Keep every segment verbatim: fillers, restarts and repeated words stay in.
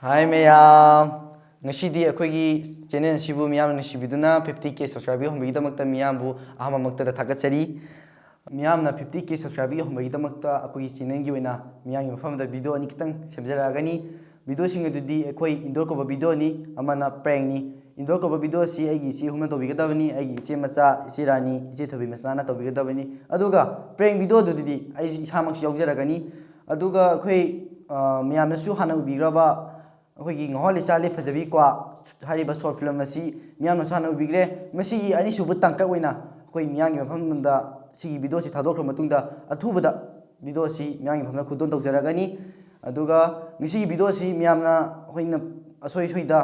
ꯍꯥꯏ ꯃꯌꯥꯝ, ꯉꯁꯤꯗꯤ ꯑꯩꯈꯣꯏꯒꯤ ꯆꯦꯅꯦꯜ ꯑꯁꯤꯕꯨ ꯃꯤꯌꯥꯝꯅ ꯅꯨꯡꯁꯤꯕꯤꯗꯨꯅ ꯐꯤꯐꯇꯤ ꯀꯦ ꯁꯕꯁꯀ꯭ꯔꯥꯏꯕꯔ ꯌꯧꯍꯟꯕꯒꯤꯗꯃꯛꯇ ꯃꯤꯌꯥꯝꯕꯨ ꯑꯍꯥꯟꯕꯃꯛꯇꯗ ꯊꯥꯒꯠꯆꯔꯤ꯫ ꯃꯤꯌꯥꯝꯅ ꯐꯤꯐꯇꯤ ꯀꯦ ꯁꯕꯁꯀ꯭ꯔꯥꯏꯕꯔ ꯌꯧꯍꯟꯕꯒꯤꯗꯃꯛꯇ ꯑꯩꯈꯣꯏꯒꯤ ꯆꯦꯅꯦꯜꯒꯤ ꯑꯣꯏꯅ ꯃꯤꯌꯥꯝꯒꯤ ꯃꯐꯝꯗ ꯚꯤꯗꯤꯑꯣ ꯑꯅꯤ ꯈꯤꯇꯪ ꯁꯦꯝꯖꯔꯛꯑꯒꯅꯤ꯫ ꯚꯤꯗꯤꯑꯣꯁꯤꯡ ꯑꯗꯨꯗꯤ ꯑꯩꯈꯣꯏ ꯏꯟꯗꯣꯔ ꯀꯧꯕ ꯚꯤꯗꯤꯑꯣꯅꯤ, ꯑꯃꯅ ꯄ꯭ꯔꯦꯡꯅꯤ꯫ ꯏꯟꯗꯣꯔ ꯀꯧꯕ ꯚꯤꯗꯤꯑꯣ ꯑꯁꯤ ꯑꯩꯒꯤ ꯏꯆꯦ ꯑꯍꯨꯝꯅ ꯇꯧꯕꯤꯒꯗꯕꯅꯤ, ꯑꯩꯒꯤ ꯏꯆꯦ ꯃꯆꯥ, ꯏꯆꯦ ꯔꯥꯅꯤ, ꯏꯆꯦ ꯊꯣꯏꯕꯤ ꯃꯆꯥꯅ ꯇꯧꯕꯤꯒꯗꯕꯅꯤ꯫ ꯑꯗꯨꯒ ꯄ꯭ꯔꯦꯡ ꯚꯤꯗꯤꯑꯣꯗꯨꯗꯤ ꯑꯩ ꯏꯁꯥꯃꯛꯁꯨ ꯌꯥꯎꯖꯔꯛꯀꯅꯤ꯫ ꯑꯗꯨꯒ ꯑꯩꯈꯣꯏ, ꯑ, ꯃꯌꯥꯝꯅꯁꯨ ꯍꯥꯟꯅ ꯎꯕꯤꯈ꯭ꯔꯕ ꯑꯩꯈꯣꯏꯒꯤ ꯉꯥꯎꯍꯜꯂꯤ ꯆꯥꯜꯂꯤ ꯐꯖꯕꯤ ꯀ꯭ꯋꯥ ꯍꯥꯏꯔꯤꯕ ꯁꯣꯔꯠ ꯐꯤꯂꯝ ꯑꯁꯤ ꯃꯤꯌꯥꯝꯅꯁꯨ ꯍꯥꯟꯅ ꯎꯕꯤꯈ꯭ꯔꯦ꯫ ꯃꯁꯤꯒꯤ ꯑꯅꯤꯁꯨꯕ ꯇꯥꯡꯀꯛ ꯑꯣꯏꯅ ꯑꯩꯈꯣꯏ ꯃꯤꯌꯥꯝꯒꯤ ꯃꯐꯝꯗ ꯁꯤꯒꯤ ꯚꯤꯗꯤꯑꯣꯁꯤ ꯊꯥꯗꯣꯛꯈ꯭ꯔ ꯃꯇꯨꯡꯗ ꯑꯊꯨꯕꯗ ꯚꯤꯗꯤꯑꯣꯁꯤ ꯃꯤꯌꯥꯝꯒꯤ ꯃꯐꯝꯗ ꯈꯨꯗꯣꯜ ꯇꯧꯖꯔꯛꯀꯅꯤ꯫ ꯑꯗꯨꯒ ꯉꯁꯤꯒꯤ ꯚꯤꯗꯤꯑꯣꯁꯤ ꯃꯤꯌꯥꯝꯅ ꯑꯩꯈꯣꯏꯅ ꯑꯁꯣꯏ ꯑꯁꯣꯏꯗ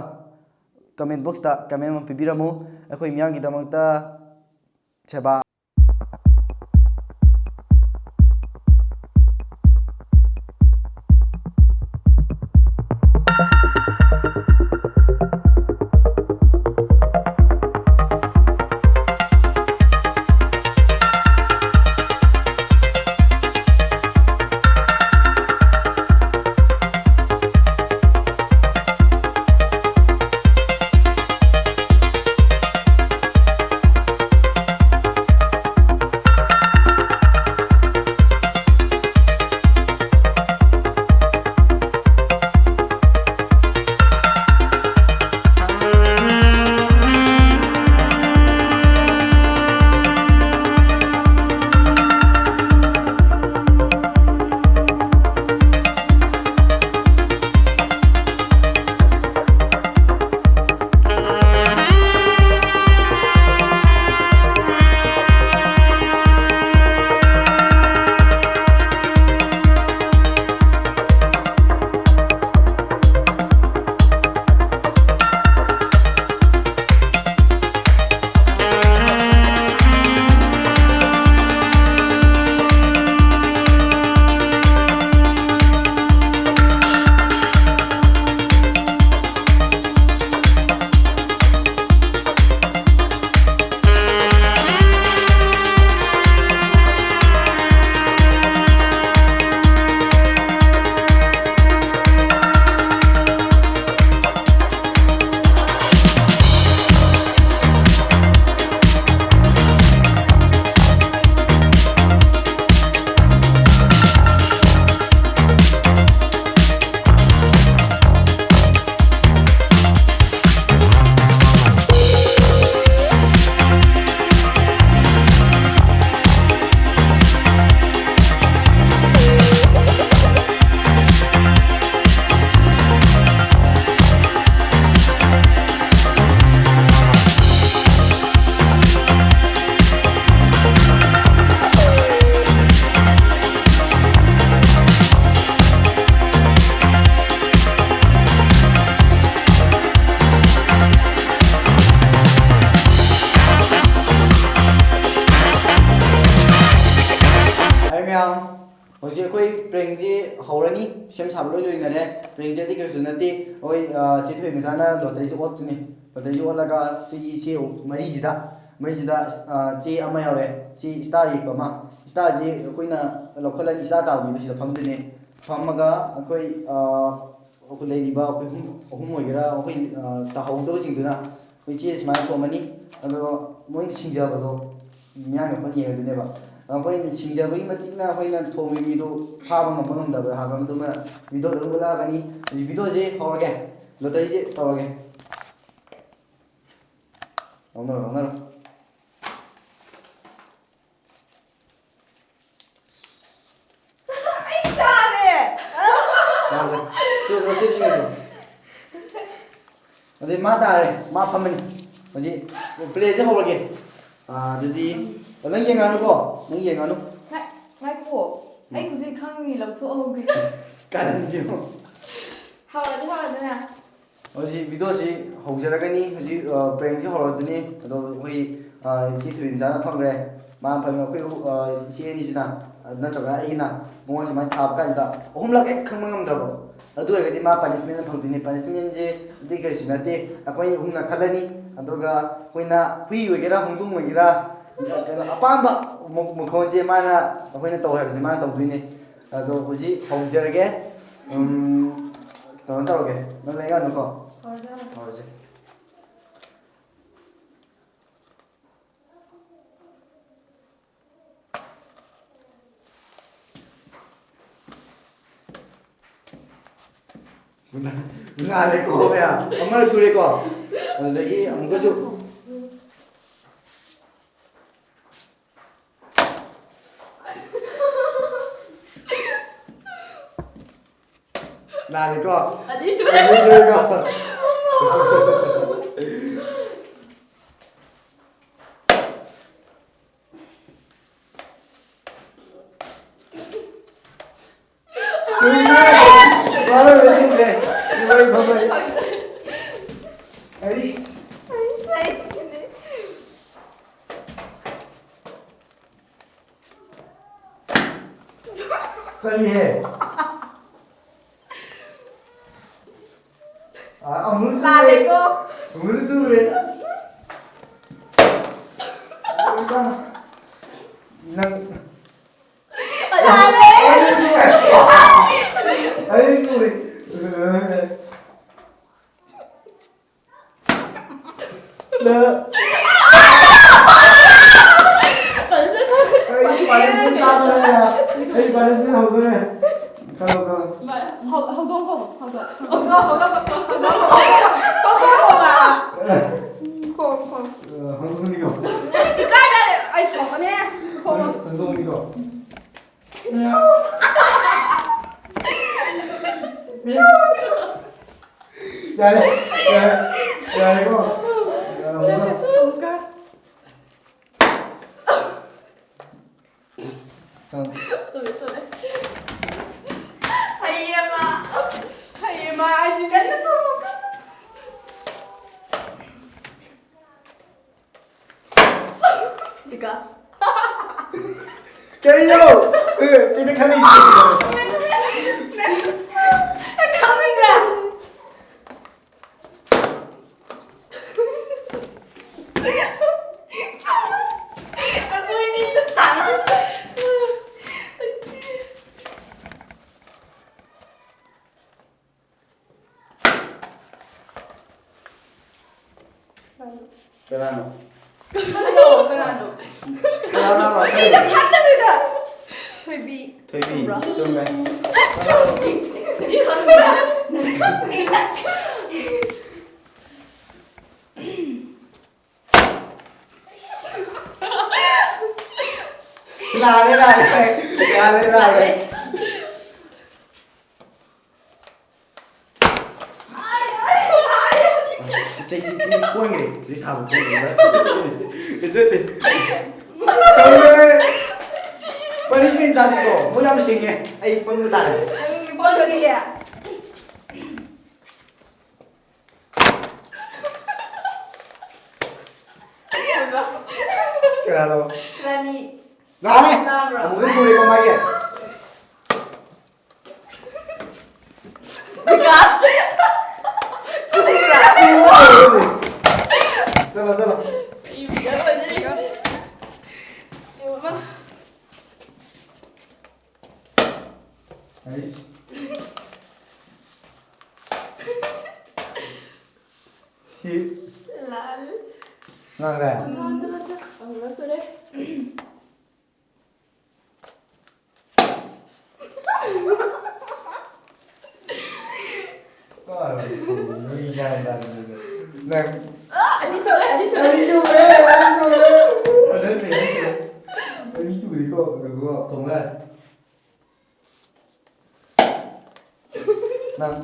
ꯀꯃꯦꯟ ꯕꯣꯛꯁꯇ ꯀꯃꯦꯟ ꯑꯃ ꯄꯤꯕꯤꯔꯝꯃꯨ꯫ ꯑꯩꯈꯣꯏ ꯃꯤꯌꯥꯝꯒꯤꯗꯃꯛꯇ ꯁꯦꯕꯥ ꯍꯧꯖꯤꯛ ꯑꯩꯈꯣꯏ ꯄ꯭ꯔꯦꯡꯁꯤ ꯍꯧꯔꯅꯤ꯫ ꯁꯦꯝ ꯁꯥꯕ ꯂꯣꯏ ꯂꯣꯏꯅꯔꯦ꯫ ꯄ꯭ꯔꯦꯡꯁꯤꯗꯤ ꯀꯔꯤꯁꯨ ꯅꯠꯇꯦ, ꯑꯩꯈꯣꯏ, ꯑ, ꯆꯦ ꯊꯣꯏꯕꯤ ꯃꯆꯥꯅ ꯂꯣꯇꯔꯤꯁꯤ ꯑꯣꯠꯇꯣꯏꯅꯤ꯫ ꯂꯣꯇꯔꯤꯁꯤ ꯑꯣꯠꯂꯒ ꯁꯤꯒꯤ ꯏꯆꯦ ꯃꯔꯤꯁꯤꯗ, ꯃꯔꯤꯁꯤꯗ, ꯑ, ꯆꯦ ꯑꯃ ꯌꯥꯎꯔꯦ꯫ ꯆꯦ ꯏꯁꯇꯥꯔ ꯌꯦꯛꯄ ꯑꯃ꯫ ꯏꯁꯇꯥꯔꯁꯤ ꯑꯩꯈꯣꯏꯅ ꯂꯧꯈꯠꯂꯒ ꯏꯁꯇꯥꯔ ꯇꯥꯕ ꯃꯤꯗꯣ ꯁꯤꯗ ꯐꯝꯗꯣꯏꯅꯦ꯫ ꯐꯝꯃꯒ ꯑꯩꯈꯣꯏ, ꯑ, ꯑꯩꯈꯣꯏ ꯂꯩꯔꯤꯕ ꯑꯩꯈꯣꯏ ꯑꯍꯨꯝ, ꯑꯍꯨꯝ ꯑꯣꯏꯒꯦꯔꯥ, ꯑꯩꯈꯣꯏ, ꯑ, ꯇꯥꯍꯧꯗꯕꯁꯤꯡꯗꯨꯅ ꯑꯩꯈꯣꯏ ꯆꯦ ꯁꯨꯃꯥꯏꯅ ꯊꯣꯝꯃꯅꯤ꯫ ꯑꯗꯣ ꯃꯣꯏꯅ ꯁꯤꯡꯖꯕꯗꯣ ꯃꯤꯌꯥꯝꯒꯤ ꯃꯐꯝ ꯌꯦꯡꯉꯗꯣꯏꯅꯦꯕ꯫ ꯑꯩꯈꯣꯏꯅ ꯁꯤꯡꯖꯕꯒꯤ ꯃꯇꯤꯛꯅ ꯑꯩꯈꯣꯏꯅ ꯊꯣꯝꯃꯤ ꯃꯤꯗꯣ ꯐꯥꯕ ꯉꯝꯕ ꯉꯝꯗꯕ ꯍꯥꯏꯕ ꯑꯗꯨꯃ ꯚꯤꯗꯤꯑꯣꯗ ꯑꯗꯨꯝ ꯎꯠꯂꯛꯑꯒꯅꯤ꯫ ꯍꯧꯖꯤꯛ ꯚꯤꯗꯤꯑꯣꯁꯦ ꯍꯧꯔꯒꯦ, ꯂꯣꯇꯔꯤꯁꯦ ꯇꯧꯔꯒꯦ꯫ ꯂꯧꯅꯔꯣ, ꯂꯧꯅꯔꯣ꯫ ꯑꯩ ꯆꯥꯔꯦ! ꯌꯥꯗ꯭ꯔꯦ꯫ ꯇꯨ, ꯇꯨ, ꯁꯤ, ꯁꯤ, ꯁꯤ꯫ ꯑꯗꯨꯗꯤ ꯃꯥ ꯇꯥꯔꯦ, ꯃꯥ ꯐꯝꯃꯅꯤ꯫ ꯍꯧꯖꯤꯛ ꯄ꯭ꯂꯦꯁꯦ ꯍꯧꯔꯒꯦ꯫ ꯑꯥ, ꯑꯗꯨꯗꯤ ꯅꯪ ꯌꯦꯡꯉꯛꯑꯅꯨꯀꯣ, ꯅꯪ ꯌꯦꯡꯉꯛꯑꯅꯨ꯫ ꯉꯥꯏ-, ꯉꯥꯏꯈꯣ, ꯑꯩ ꯎꯝ꯫ ꯍꯧꯖꯤꯛ ꯈꯪꯉꯤ, ꯂꯧꯊꯣꯛꯍꯧꯒꯦ꯫ ꯀꯔꯤꯅꯣ? ꯍꯧꯔꯗꯤ ꯍꯧꯔꯗꯅ꯫ ꯍꯧꯖꯤꯛ ꯚꯤꯗꯤꯑꯣꯁꯤ ꯍꯧꯖꯔꯒꯅꯤ꯫ ꯍꯧꯖꯤꯛ, ꯑ, ꯄ꯭ꯔꯦꯡꯁꯤ ꯍꯧꯔꯗꯨꯅꯤ꯫ ꯑꯗꯣ ꯑꯩꯈꯣꯏ, ꯑ, ꯏꯆꯦ ꯊꯣꯏꯕꯤꯆꯥꯅ ꯐꯪꯈ꯭ꯔꯦ꯫ ꯃꯥꯅ ꯐꯪꯉꯦ꯫ ꯑꯩꯈꯣꯏ, ꯑ, ꯏꯆꯦ ꯑꯅꯤꯁꯤꯅ, ꯑ, ꯅꯠꯇ꯭ꯔꯒ ꯑꯩꯅ ꯃꯉꯣꯟ ꯁꯨꯃꯥꯏꯅ ꯊꯥꯕ ꯀꯥꯟꯁꯤꯗ ꯑꯍꯨꯝꯂꯛ ꯍꯦꯛ ꯈꯪꯕ ꯉꯝꯗ꯭ꯔꯕ, ꯑꯗꯨ ꯑꯣꯏꯔꯒꯗꯤ ꯃꯥ ꯄꯅꯤꯁꯃꯦꯟ ꯐꯪꯗꯣꯏꯅꯤ꯫ ꯄꯅꯤꯁꯃꯦꯟꯁꯦ ꯑꯇꯩ ꯀꯔꯤꯁꯨ ꯅꯠꯇꯦ, ꯑꯩꯈꯣꯏ ꯑꯍꯨꯝꯅ ꯈꯜꯂꯅꯤ꯫ ꯑꯗꯨꯒ ꯑꯩꯈꯣꯏꯅ ꯍꯨꯏ ꯑꯣꯏꯒꯦꯔꯥ, ꯍꯧꯗꯣꯡ ꯑꯣꯏꯒꯦꯔꯥ, ꯀꯩꯅꯣ, ꯑꯄꯥꯝꯕ ꯃꯈꯣ-, ꯃꯈꯣꯟꯁꯦ ꯃꯥꯅ, ꯑꯩꯈꯣꯏꯅ ꯇꯧ ꯍꯥꯏꯕꯁꯦ ꯃꯥꯅ ꯇꯧꯗꯣꯏꯅꯦ꯫ ꯑꯗꯣ ꯍꯧꯖꯤꯛ ꯍꯧꯖꯔꯒꯦ꯫ ꯎꯝ, ꯀꯩꯅꯣ ꯇꯧꯔꯒꯦ, ꯅꯪ ꯂꯩꯉꯥꯛꯅꯨꯀꯣ꯫ ꯍꯧꯔꯁꯦ, ꯍꯧꯔꯁꯦ꯫ ꯍꯧꯔꯁꯦ꯫ ꯂꯥꯜꯂꯦꯀꯣ ꯃꯌꯥꯝ꯫ ꯑꯃꯔꯛ ꯁꯨꯔꯦꯀꯣ꯫ ꯑꯗꯨꯗꯒꯤ ꯑꯃꯨꯛꯀꯁꯨ꯫ ꯂꯥꯜꯂꯦꯀꯣ꯫ ꯑꯅꯤ ꯁꯨꯔꯦ꯫ ꯑꯅꯤ ꯁꯨꯔꯦꯀꯣ꯫ ꯆꯨꯝꯃꯦ! ꯃꯥꯅ ꯂꯣꯏ ꯆꯨꯝꯃꯦ꯫ ꯁꯤꯕꯥꯏ ꯐꯝꯕꯩ꯫ ꯑꯩ ꯑꯩ ꯁꯥꯏꯗꯨꯅꯦ꯫ ꯀꯔꯤꯍꯦ? ꯑ, ꯑꯃꯨꯛ ꯆꯨꯔꯦ꯫ ꯂꯥꯜꯂꯦꯀꯣ꯫ ꯑꯃꯨꯛ ꯆꯨꯔꯦ꯫ ꯅꯪ꯫ ꯂꯥꯜꯂꯦ꯫ ꯑꯩ ꯆꯨꯔꯦ꯫ ꯑꯩ ꯆꯨꯔꯦ꯫ ꯑꯩ punishment ꯆꯥꯗꯣꯔꯦ꯫ ꯑꯩ punishment ꯍꯧꯗꯣꯔꯦ꯫ ꯈꯜꯂꯣ, ꯈꯜꯂꯣ꯫ ꯍꯧ-, ꯍꯧꯗꯣꯡ ꯈꯣꯡꯉꯣ, ꯍꯧꯗꯣꯡ꯫ ꯍꯧꯗꯣꯡ, ꯍꯧꯗꯣꯡ, ꯍꯧꯗꯣꯡ ꯈꯣꯡꯉꯣ꯫ ꯈꯣꯡꯉꯣ, ꯈꯣꯡꯉꯣ꯫ ꯑ, ꯍꯧꯗꯣꯡꯅꯤꯀꯣ꯫ ꯏꯀꯥꯏꯕ ꯌꯥꯗꯦ, ꯑꯩ ꯁꯥꯎꯔꯛꯀꯅꯤ꯫ ꯈꯣꯡꯉꯣ꯫ ꯍꯧꯗꯣꯡꯅꯤꯀꯣ꯫ ꯌꯥꯔꯦ, ꯌꯥꯔꯦ, ꯌꯥꯔꯦꯀꯣ꯫ ꯌꯥꯔꯦꯀꯣ꯫ ꯑꯃꯨꯛꯀ꯫ ꯑ꯫ ꯆꯨꯝꯃꯦ, ꯆꯨꯝꯃꯦ꯫ ꯍꯩꯌꯦꯃ꯫ ꯍꯩꯌꯦꯃ, ꯑꯩꯁꯦ ꯀꯟꯅ ꯊꯣꯝꯃꯛꯀꯅꯨ꯫ ꯕꯤꯀꯥꯁ꯫ ꯀꯩꯅꯣ? ꯑꯦ, ꯆꯦꯗ ꯈꯪꯉꯤꯁꯦ꯫ ꯈꯪꯉꯤꯗ꯭ꯔꯥ? ꯑꯩꯈꯣꯏ ꯃꯤꯠꯇ ꯊꯥꯔꯣ꯫ ꯀꯅꯥꯅꯣ? ꯀꯅꯥꯅꯣ? ꯀꯅꯥꯅꯣ? ꯀꯅꯥꯅꯣ? ꯀꯅꯥꯅꯣ? ꯊꯣꯏꯕꯤ꯫ ꯊꯣꯏꯕꯤ, ꯆꯨꯝꯕ꯭ꯔꯣ? ꯆꯨꯝꯃꯦ꯫ ꯂꯥꯜꯂꯦ, ꯂꯥꯜꯂꯦ꯫ ꯂꯥꯜꯂꯦ, ꯂꯥꯜꯂꯦ꯫ ꯆꯩ, ꯆꯩ ꯀꯣꯟꯈ꯭ꯔꯦ꯫ ꯆꯩ ꯊꯥꯕ ꯀꯣꯟꯈ꯭ꯔꯦ꯫ ꯅꯠꯇꯦ꯫ ꯇꯧꯔꯦ꯫ Punishment ꯆꯥꯗꯦꯀꯣ꯫ ꯃꯣꯏ ꯌꯥꯝ ꯁꯤꯡꯉꯦ꯫ ꯑꯩ ꯄꯪꯕ ꯇꯥꯔꯦ꯫ ꯀꯣꯟꯈ꯭ꯔꯦ꯫ ꯀꯌꯥꯅꯣ? ꯔꯥꯅꯤ꯫ ꯂꯥꯜꯂꯦ꯫ ꯂꯥꯟꯕ꯭ꯔꯣ? ꯑꯃꯨꯛꯀ ꯁꯨꯔꯦꯀꯣ ꯃꯥꯒꯤ꯫ ꯑꯩꯁ꯫ ꯁꯤ ꯂꯥꯜ꯫ ꯉꯥꯡꯔꯦ? ꯑꯗꯨ, ꯑꯗꯨ, ꯑꯗꯨ꯫ ꯑꯃꯨꯔꯛ ꯁꯨꯔꯦ꯫ ꯀꯥꯏ ꯃꯤ ꯒ꯭ꯌꯥꯟ ꯇꯥꯗꯦ꯫ ꯅꯪ ꯑꯥ, ꯑꯅꯤ ꯁꯨꯔꯦ, ꯑꯅꯤ ꯁꯨꯔꯦ꯫ ꯑꯅꯤ ꯁꯨꯔꯦ, ꯑꯅꯤ ꯁꯨꯔꯦ꯫ ꯑꯗꯨ ꯀꯩꯅꯣ ꯁꯨꯔꯦ꯫ ꯑꯅꯤ ꯁꯨꯔꯦꯀꯣ, ꯑꯗꯨꯒ ꯊꯣꯡ ꯂꯥꯛꯑꯦ꯫ ꯅꯪ꯫